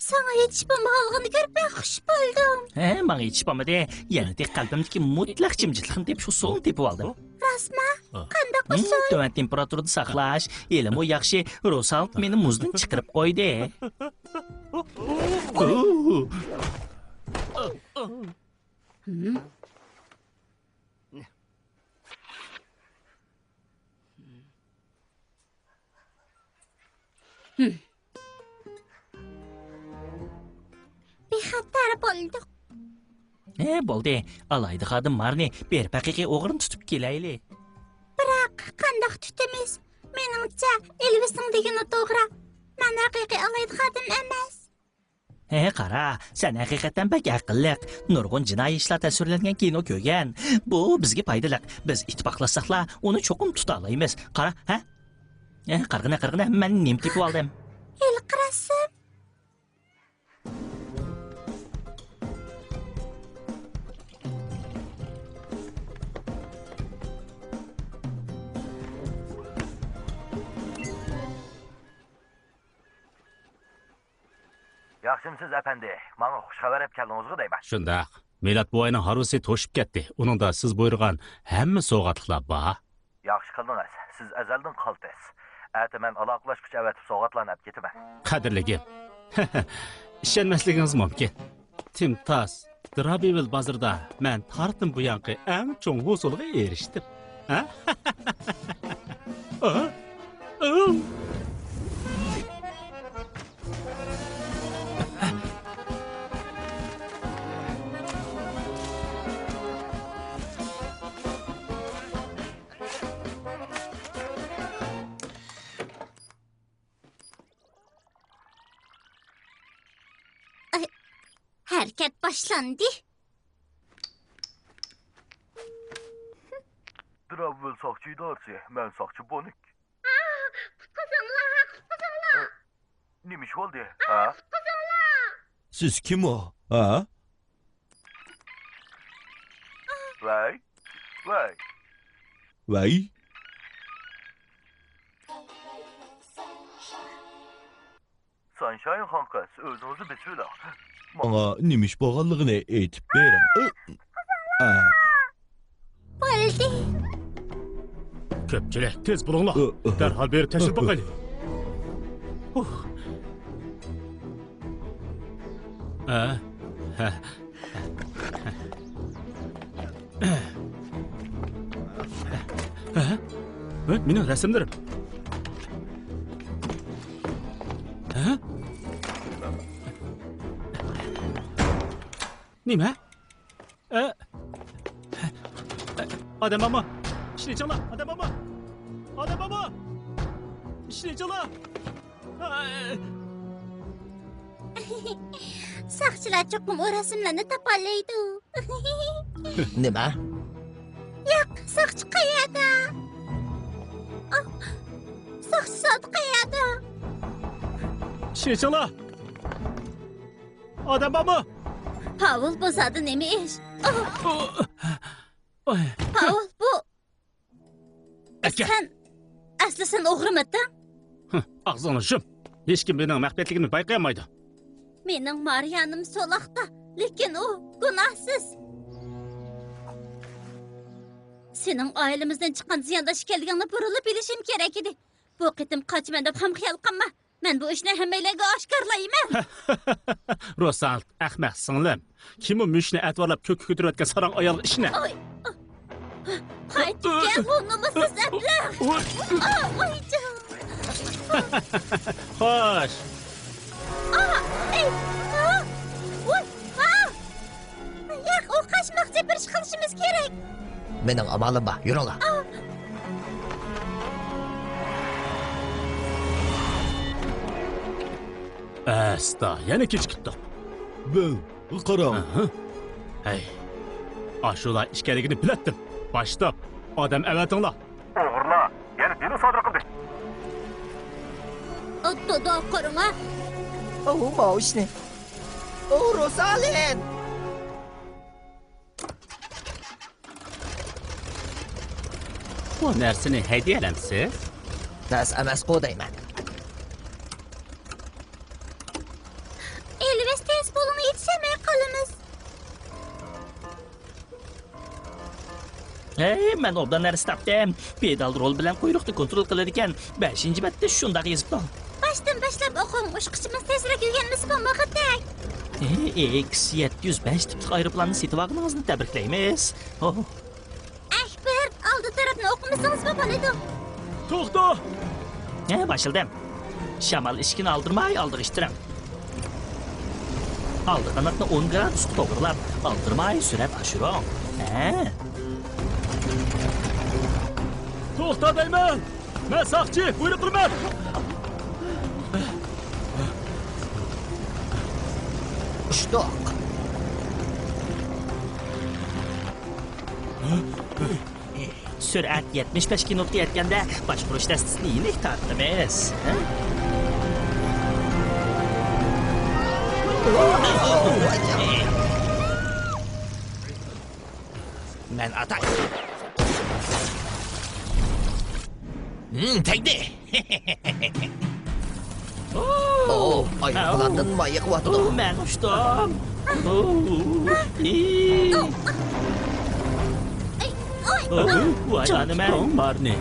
ساڭا ھېچ بولمىغانلىقىنى كۆرۈپ مەن خۇش بولدۇم. ھە، ماڭا ھېچ بولمىدى. يەنە تېخى قەلبىمدىكى مۇتلەق جىمجىتلىقنى تېپىش ئۇسۇلىنى تېپىۋالدىم. راستما؟ قانداق ئۇسۇل؟ تۆۋەن تېمپېراتۇرىدا ساقلاش، ھېلىمۇ ياخشى، روسالت مېنى مۇزدىن چىقىرىپ قويدى. بىخەتەر بولدۇق. ھە، بولدى. ئالاھىدە خادىم مارنى بېرىپ ھەقىقىي ئوغرىنى تۇتۇپ كېلەيلى. بىراق، قانداق تۇتىمىز؟ مېنىڭچە، ئېلۋىسنىڭ دېگىنى توغرا. مەن ھەقىقىي ئالاھىدە خادىم ئەمەس. ھە، قارا، سەن ھەقىقەتەن بەك ئەقىللىق. نۇرغۇن جىنايى ئىشلار تەسۋىرلەنگەن كىنو كۆرگەن. بۇ بىزگە پايدىلىق. بىز ئىتتىپاقلاشساقلا، ئۇنى چوقۇم تۇتالايمىز. قارا، ھە؟ ھە، قارىغىنا، قارىغىنا، مەن نېمە تېپىۋالدىم؟ ھېلىقى رەسىم. ياخشىمسىز، ئەپەندى؟ ماڭا خۇش خەۋەر ئەپ كەلدىڭىزغۇ دەيمەن. شۇنداق. مىلاد بوۋاينىڭ ھارۋىسى توشۇپ كەتتى. ئۇنىڭدا سىز بۇيرۇغان ھەممە سوۋغاتلىقلار بار. ياخشى قىلدىڭىز. سىز ئەزەلدىن قالتىس. ئەتە مەن ئالاقىلەشكۈچى ئەۋەتىپ سوۋغاتلارنى ئەپ كېتىمەن. قەدىرلىكىم. ئىشەنمەسلىكىڭىز مۇمكىن. تىمتاس، دراۋىۋىل بازىرىدا مەن تارىختىن بۇيانقى ئەڭ چوڭ ھوسۇلغا ئېرىشتىم. ھە؟ ھەرىكەت باشلاندى. دراۋىل ساقچى ئىدارىسى، مەن ساقچى بونك. قۇتقۇزۇڭلار، قۇتقۇزۇڭلار. نېمە ئىش بولدى؟ ھە؟ قۇتقۇزۇڭلار. سىز كىم ئۇ؟ ھە؟ ۋەي، ۋەي. ۋەي. سانشاين خان قىز، ئۆزىڭىزنى بېسىۋېلىڭ. ماڭا نېمە ئىش بولغانلىقىنى ئېيتىپ بېرىڭ. ئە. بولدى. كۆپچىلىك، تېز بولۇڭلار. ئۇ، ئۇ. دەرھال بېرىپ تەكشۈرۈپ باقايلى. ئۇھ. ئە، ھە. ھە؟ ھە؟ مېنىڭ رەسىملىرىم. ھە؟ نېمە؟ ئە؟ ئادەم بارمۇ؟ ئىشىكنى ئېچىڭلار! ئادەم بارمۇ؟ ئادەم بارمۇ؟ ئىشىكنى ئېچىڭلار! ساقچىلار چوقۇم ئۇ رەسىملەرنى تاپالايدۇ. نېمە؟ ياق، ساقچى قەيەردە؟ ئاھ، ساقچى زادى قەيەردە؟ ئىشىكنى ئېچىڭلار! ئادەم بارمۇ؟ پاۋل، بۇ زادى نېمە ئىش؟ ئاھ! ئوي. پاۋل، بۇ ئەكە. سەن، ئەسلى سەن ئوغرىمىدىڭ؟ ھە، ئاغزىڭنى يۇم. ھېچكىم مېنىڭ مەخپىيەتلىكىمنى بايقىيالمايدۇ. مېنىڭ مارىيانىم سولاقتا، لېكىن ئۇ گۇناھسىز. سېنىڭ ئائىلىمىزدىن چىققان زىيانداش ئىكەنلىكىڭنى بۇرۇنلا بىلىشىم كېرەك ئىدى. بۇ قېتىم قاچىمەن دەپ خام خىيال قىلما. مەن بۇ ئىشنى ھەممەيلەنگە ئاشكارىلايمەن. روسالت، ئەخمەق سىڭلىم. كىمۇ مۇشۇنى ئەتىۋارلاپ كۆككە كۆتۈرۈۋەتكەن ساراڭ ئايالغا ئىشىنە؟ ئوي. قايتىپ كەل، بۇ نومۇسسىز ئەبلەخ. ئوي. ئوي، جان. خوش. ئا، ئەي، ئا، ۋوي، ئا. ياق، ئۇ قاچماقچى، بىر ئىش قىلىشىمىز كېرەك. مېنىڭ ئامالىم بار، يۈرۈڭلار. ئەستا، يەنە كېچىكىپتۇق. بىل، قاراڭ. ئەھە. ھەي، ئاشۇلار ئىكەنلىكىنى بىلەتتىم. باشلاپ ئادەم ئەۋەتىڭلار. ئوغرىلار يەنە دېلو سادىر قىلدى. ئاتتىدا قارىڭا. ئۇ ماۋۇشنى. ئۇ روسالىن. بۇ نەرسىنى ھەيدىيەلەمسىز؟ تەس ئەمەسقۇ دەيمەن. ئېلىۋېس تېز پۇلىنى يېتىشەلمەي قالىمىز. ھەي، مەن ئوبدان نەرسە تاپتىم. پېدال رول بىلەن قۇيرۇقنى كونترول قىلىدىكەن. بەشىنچى بەتتە شۇنداق يېزىپتۇ. باشتىن باشلاپ ئوقۇڭ، ئۇچقۇچىمىز تېزرەك ئۆگەنمىسە بولمىغۇدەك. ئېكس يەتتە يۈز بەش تىپلىق ئايروپىلاننى سېتىۋالغىنىڭىزنى تەبرىكلەيمىز. ھو. ئەكبەر، ئالدى تەرەپنى ئوقۇمىسىڭىزمۇ بولىدۇ. توختا! ھە، باشلىدىم. شامال ئىشىكىنى ئالدىرىماي ئالدىغا ئىتتىرىڭ. ئالدى قاناتنى ئون گرادۇسقا توغرىلاپ، ئالدىرىماي سۈرئەت ئاشۇرۇڭ. ھە. توختا دەيمەن! مەن ساقچى، بۇيرۇق قىلىمەن! ئۇچتۇق. سۈرئەت يەتمىش بەش كىنوتقا يەتكەندە، باشقۇرۇش دەستىسىنى يېنىك تارتىمىز. ھە؟ مەن ئاتاي. ھىم، تەگدى. ئوو، ئايروپىلاندىن مايىقىۋاتىدۇ. ئوو، مەن ئۇچتۇم. ئوو، ئى. ئوو، ۋاي جانىمەن. مارنى،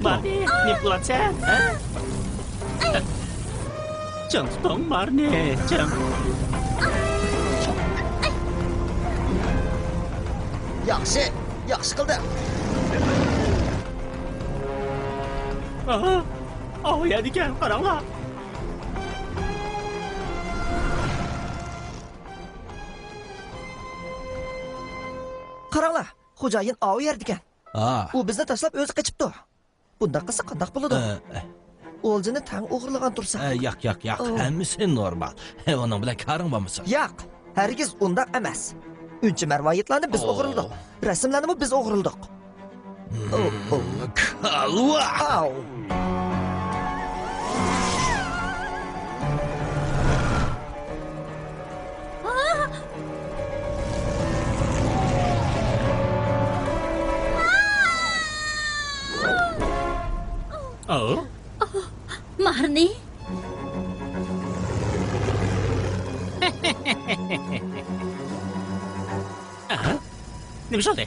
مارنى، نېمە قىلىۋاتىسەن، ھە؟ چىڭ تۇتۇڭ، مارنى، چىڭ. ياخشى، ياخشى قىلدىڭ. ئاھا، ئاۋۇ يەردىكەن، قاراڭلار. قاراڭلار، خوجايىن ئاۋۇ يەردىكەن. ئا. ئۇ بىزنى تاشلاپ ئۆزى قېچىپتۇ. بۇنداق قىلسا قانداق بولىدۇ؟ ئە، ئە. ئولجىنى تەڭ ئوغرىلىغان تۇرسا. ئە، ياق، ياق، ياق. ئوۋ. ھەممىسى نورمال. ئۇنىڭ بىلەن كارىڭ بولمىسۇن. ياق، ھەرگىز ئۇنداق ئەمەس. ئۈنچە مەرۋايىتلارنى بىز ئوغرىلىدۇق. رەسىملەرنىمۇ بىز ئوغرىلىدۇق. ئوۋ، ئوۋ. كالۋا! ئاۋ. ئاۋۇ. مارنى. ئاھا. نېمە بولدى؟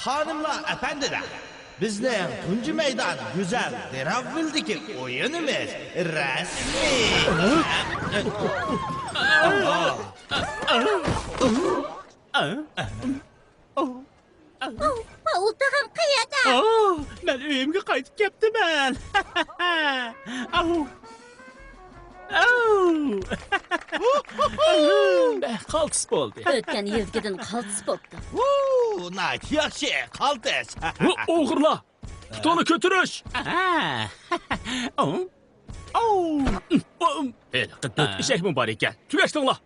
خانىملار، ئەپەندىلەر، بىزنىڭ تۇنجى مەيدان گۈزەل دېرافۋىلدىكى ئويۇنىمىز رەسمىي. پاۋۇل تاغام قەيەردە؟ ئاھ، مەن ئۆيۈمگە قايتىپ كەپتىمەن. ئاھ. ئاھ. بەك قالتىس بولدى. ئۆتكەن يىلدىكىدىن قالتىس بوپتۇ. ۋۇ، ناھايىتى ياخشى، قالتىس. ۋۇ، ئوغرىلار! پۇتۇڭنى كۆتۈرۈش! ئاھ. ئاھ. ئاھ. ھېلىقى تۆت ئېشەكمۇ بار ئىكەن. تۈگەشتىڭلار!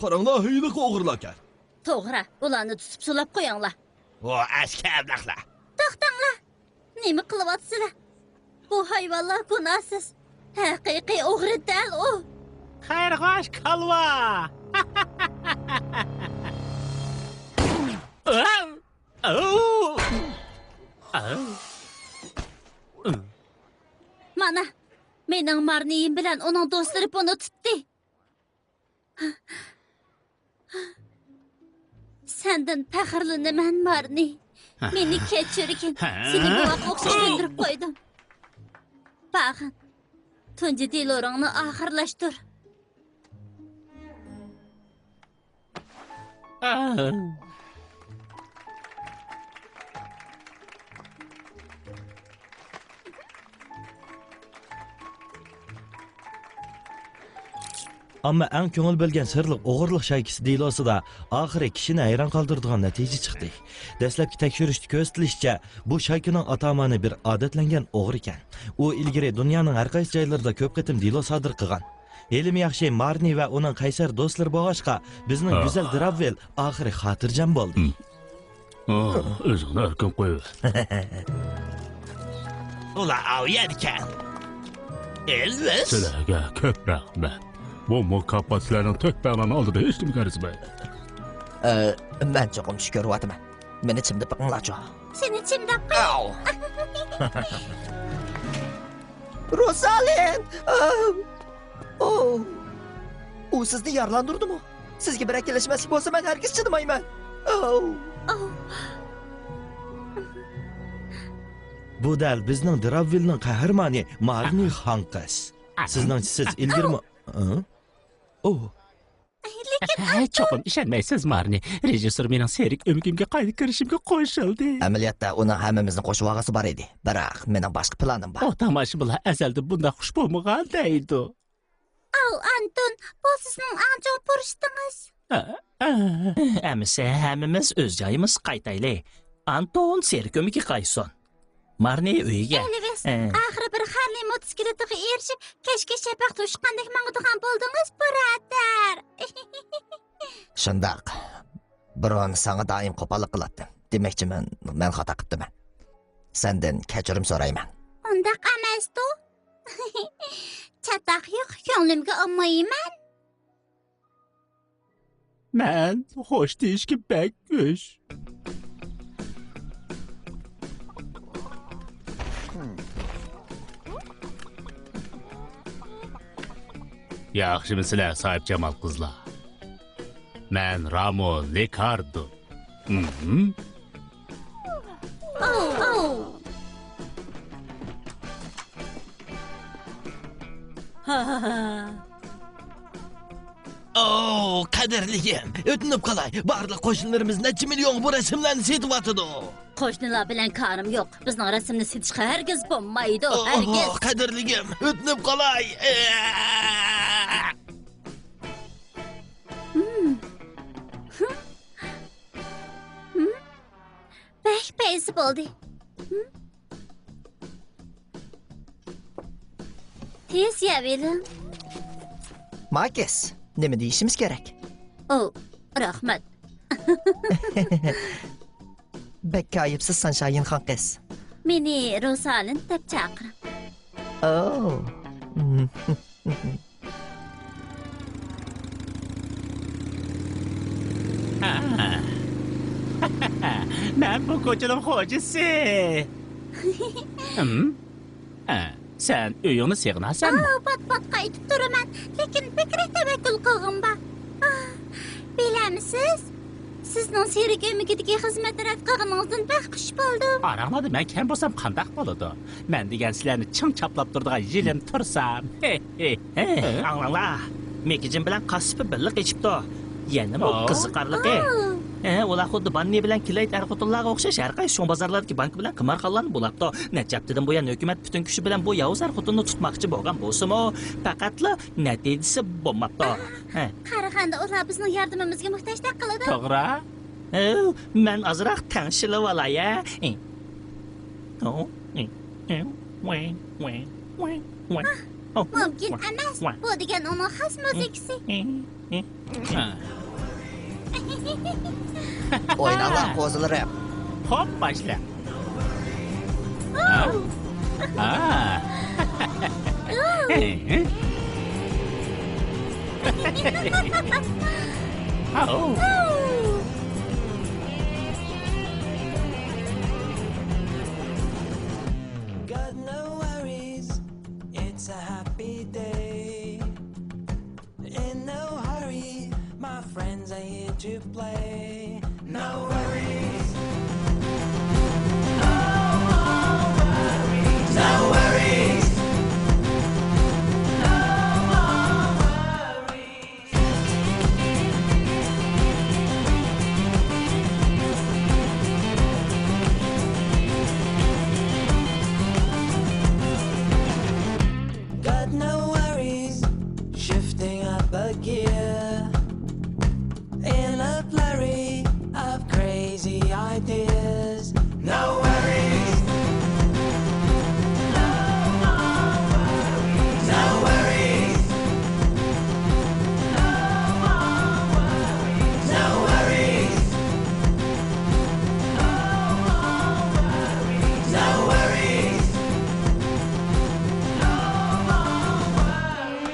قاراڭلار، ھېلىقى ئوغرىلاركەن. توغرا، ئۇلارنى تۇتۇپ سولاپ قويۇڭلار. ۋو، ئەسكەرلەقلەر! توختاڭلار! نېمە قىلىۋاتىسىلەر؟ بۇ ھايۋانلار گۇناھسىز. ھەقىقىي ئوغرى دەل ئۇ. خەير خوش، كالۋا! مانا، مارنىيىم بىلەن ئۇنىڭ دوستلىرى بۇنى تۇتتى. سەندىن پەخىرلىنىمەن، مارنى. مېنى كەچۈرگىن. سېنى بوۋاققا ئوخشاش كۆندۈرۈپ قويدۇم. باغىن، تۇنجى دېلورۇڭنى ئاخىرلاشتۇر. ئەمما ئەڭ كۆڭۈل بۆلگەن سىرلىق ئوغرىلىق شايكىسى دېلوسىدا ئاخىرى كىشىنى ھەيران قالدۇرىدىغان نەتىجە چىقتى. دەسلەپكى تەكشۈرۈشتە كۆرسىتىلىشىچە، بۇ شايكىنىڭ ئاتامانى بىر ئادەتلەنگەن ئوغرى ئىكەن. ئۇ ئىلگىرى دۇنيانىڭ ھەر قايسى جايلىرىدا كۆپ قېتىم دېلو سادىر قىلغان. ھېلىمۇ ياخشى، مارنى ۋە ئۇنىڭ قەيسەر دوستلىرى بولغاچقا، بىزنىڭ گۈزەل دراۋۋىل ئاخىرى خاتىرجەم بولدى. ئوھ، ئۆزۈڭنى ئەركىن قويۇۋەر. ئۇلار ئاۋۇ يەردىكەن. ئېلۋىس. سىلەرگە كۆپ رەھمەت. بۇ مۇكاپات سىلەرنىڭ تۆھپەڭلارنىڭ ئالدىدا ھېچنېمىگە ئەرزىمەيدۇ. ئە، مەن چوقۇم چۈش كۆرۈۋاتىمەن. مېنى چىمدىپ بېقىڭلارچۇ. سېنى چىمداپ قوي. ئاۋ. روسالىن! ئاۋ. ئوۋ. ئۇ سىزنى يارىلاندۇردىمۇ؟ سىزگە بىر ئەكىلىشمەسلىك بولسا، مەن ھەرگىز چىدىمايمەن. ئاۋ. ئاۋ. بۇ دەل بىزنىڭ دراۋۋىلنىڭ قەھرىمانى مارنى خانقىز. سىزنىڭچە سىز ئىلگىرىمۇ، ھە؟ ئوۋ. لېكىن ھە، چوقۇم ئىشەنمەيسىز، مارنى. رېژىسسور مېنىڭ سېرك ئۆمىكىمگە قايتا كىرىشىمگە قوشۇلدى. ئەمەلىيەتتە ئۇنىڭ ھەممىمىزنى قوشۇۋالغۇسى بار ئىدى. بىراق مېنىڭ باشقا پىلانىم بار. ئۇ تاماشىبىنلار ئەزەلدىن بۇنداق خۇش بولمىغان دەيدۇ. ئاۋۇ، ئانتون، بۇ سىزنىڭ ئەڭ چوڭ پۇرسىتىڭىز. ئە، ئە، ئەمىسە ھەممىمىز ئۆز جايىمىزغا قايتايلى. ئانتون سېرك ئۆمىكىگە قايتسۇن. مارنى ئۆيىگە. ئېلۋىس، ئە. ئاخىرى بىر خارلىي موتوسىكلىتىغا ئېرىشىپ، كەچكە شەپەق توشقاندەك ماڭىدىغان بولدىڭىز، بۇرادەر. شۇنداق. بۇرۇن ساڭا دائىم قوپاللىق قىلاتتىم. دېمەكچىمەن، مەن خاتا قىپتىمەن. سەندىن كەچۈرۈم سورايمەن. ئۇنداق ئەمەستۇ. چاتاق يوق، كۆڭلۈمگە ئالمايمەن. مەن خوش دېيىشكە بەك كۈش. ياخشىمۇسىلەر، ساھىبجامال قىزلار؟ مەن رامون لىكاردو. ھىم. ئوۋ، ئوۋ. ھا، ھا، ھا. ئوۋ، قەدىرلىگىم، ئۆتۈنۈپ قالاي، بارلىق قوشنىلىرىمىز نەچچە مىليونغا بۇ رەسىملەرنى سېتىۋاتىدۇ. قوشنىلار بىلەن كارىم يوق، بىزنىڭ رەسىمنى سېتىشقا ھەرگىز بولمايدۇ، ھەرگىز. ئوھ، قەدىرلىگىم، ئۆتۈنۈپ قالاي. ھىم. ھىم. ھىم. بەك پەيزى بولدى. ھىم؟ تېز يەۋېلىڭ. ماكىس، نېمە دېيىشىمىز كېرەك؟ ئو، رەھمەت. بەك كايىپسىز، سانشايىن خان قىز. مېنى روزالىن دەپ چاقىرىڭ. ئو. مەن بۇ كوچىنىڭ خوجىسى. ھىم؟ ئە، سەن ئۆيۈڭنى سېغىنارسەنمۇ؟ ئاۋۇ، پات-پات قايتىپ تۇرىمەن، لېكىن بەكرەك تەۋەككۈل قىلغۇم بار. ئاھ، بىلەمسىز؟ سىزنىڭ سېرك ئۆمىكىدىكى خىزمەتنى رەت قىلغىنىڭىزدىن بەك خۇش بولدۇم. ئاراڭلاردا مەن كەم بولسام قانداق بولىدۇ؟ مەن دېگەن سىلەرنى چىڭ چاپلاپ تۇرىدىغان يىلىم تۇرسام. ھې، ھې، ھې. ئاڭلاڭلار، مېكىجىن بىلەن قاسسىپى بىللە قېچىپتۇ. يەنىمۇ ئاۋۇ. قىزىقارلىقى، ئاۋۇ. ھە، ئۇلار خۇددى باننى بىلەن كلەيد ئەر-خوتۇنلارغا ئوخشاش، ھەر قايسى چوڭ بازارلاردىكى بانكا بىلەن قىمارخانىلارنى بۇلاپتۇ. نەچچە ھەپتىدىن بۇيان ھۆكۈمەت پۈتۈن كۈچى بىلەن بۇ ياۋۇز ئەر-خوتۇننى تۇتماقچى بولغان بولسىمۇ، پەقەتلا نەتىجىسى بولماپتۇ. ھە. قارىغاندا ئۇلار بىزنىڭ ياردىمىمىزگە موھتاجدەك قىلىدۇ. توغرا. ھە، مەن ئازراق تەڭشىلىۋالاي، ھە. مۇمكىن ئەمەس. بۇ دېگەن ئۇنىڭ خاس مۇزىكىسى. ئويناڭلار، قوزىلىرىم. خوپ، باشلا. ھا؟ ھا. ھاۋ. Got no worries. It's a happy No worries. No more worries. No worries. No more worries. Got no worries. Shifting up a gear. In a flurry of crazy ideas. No worries. No more worries. No worries. No more worries. No worries. No more worries. No worries. No more worries.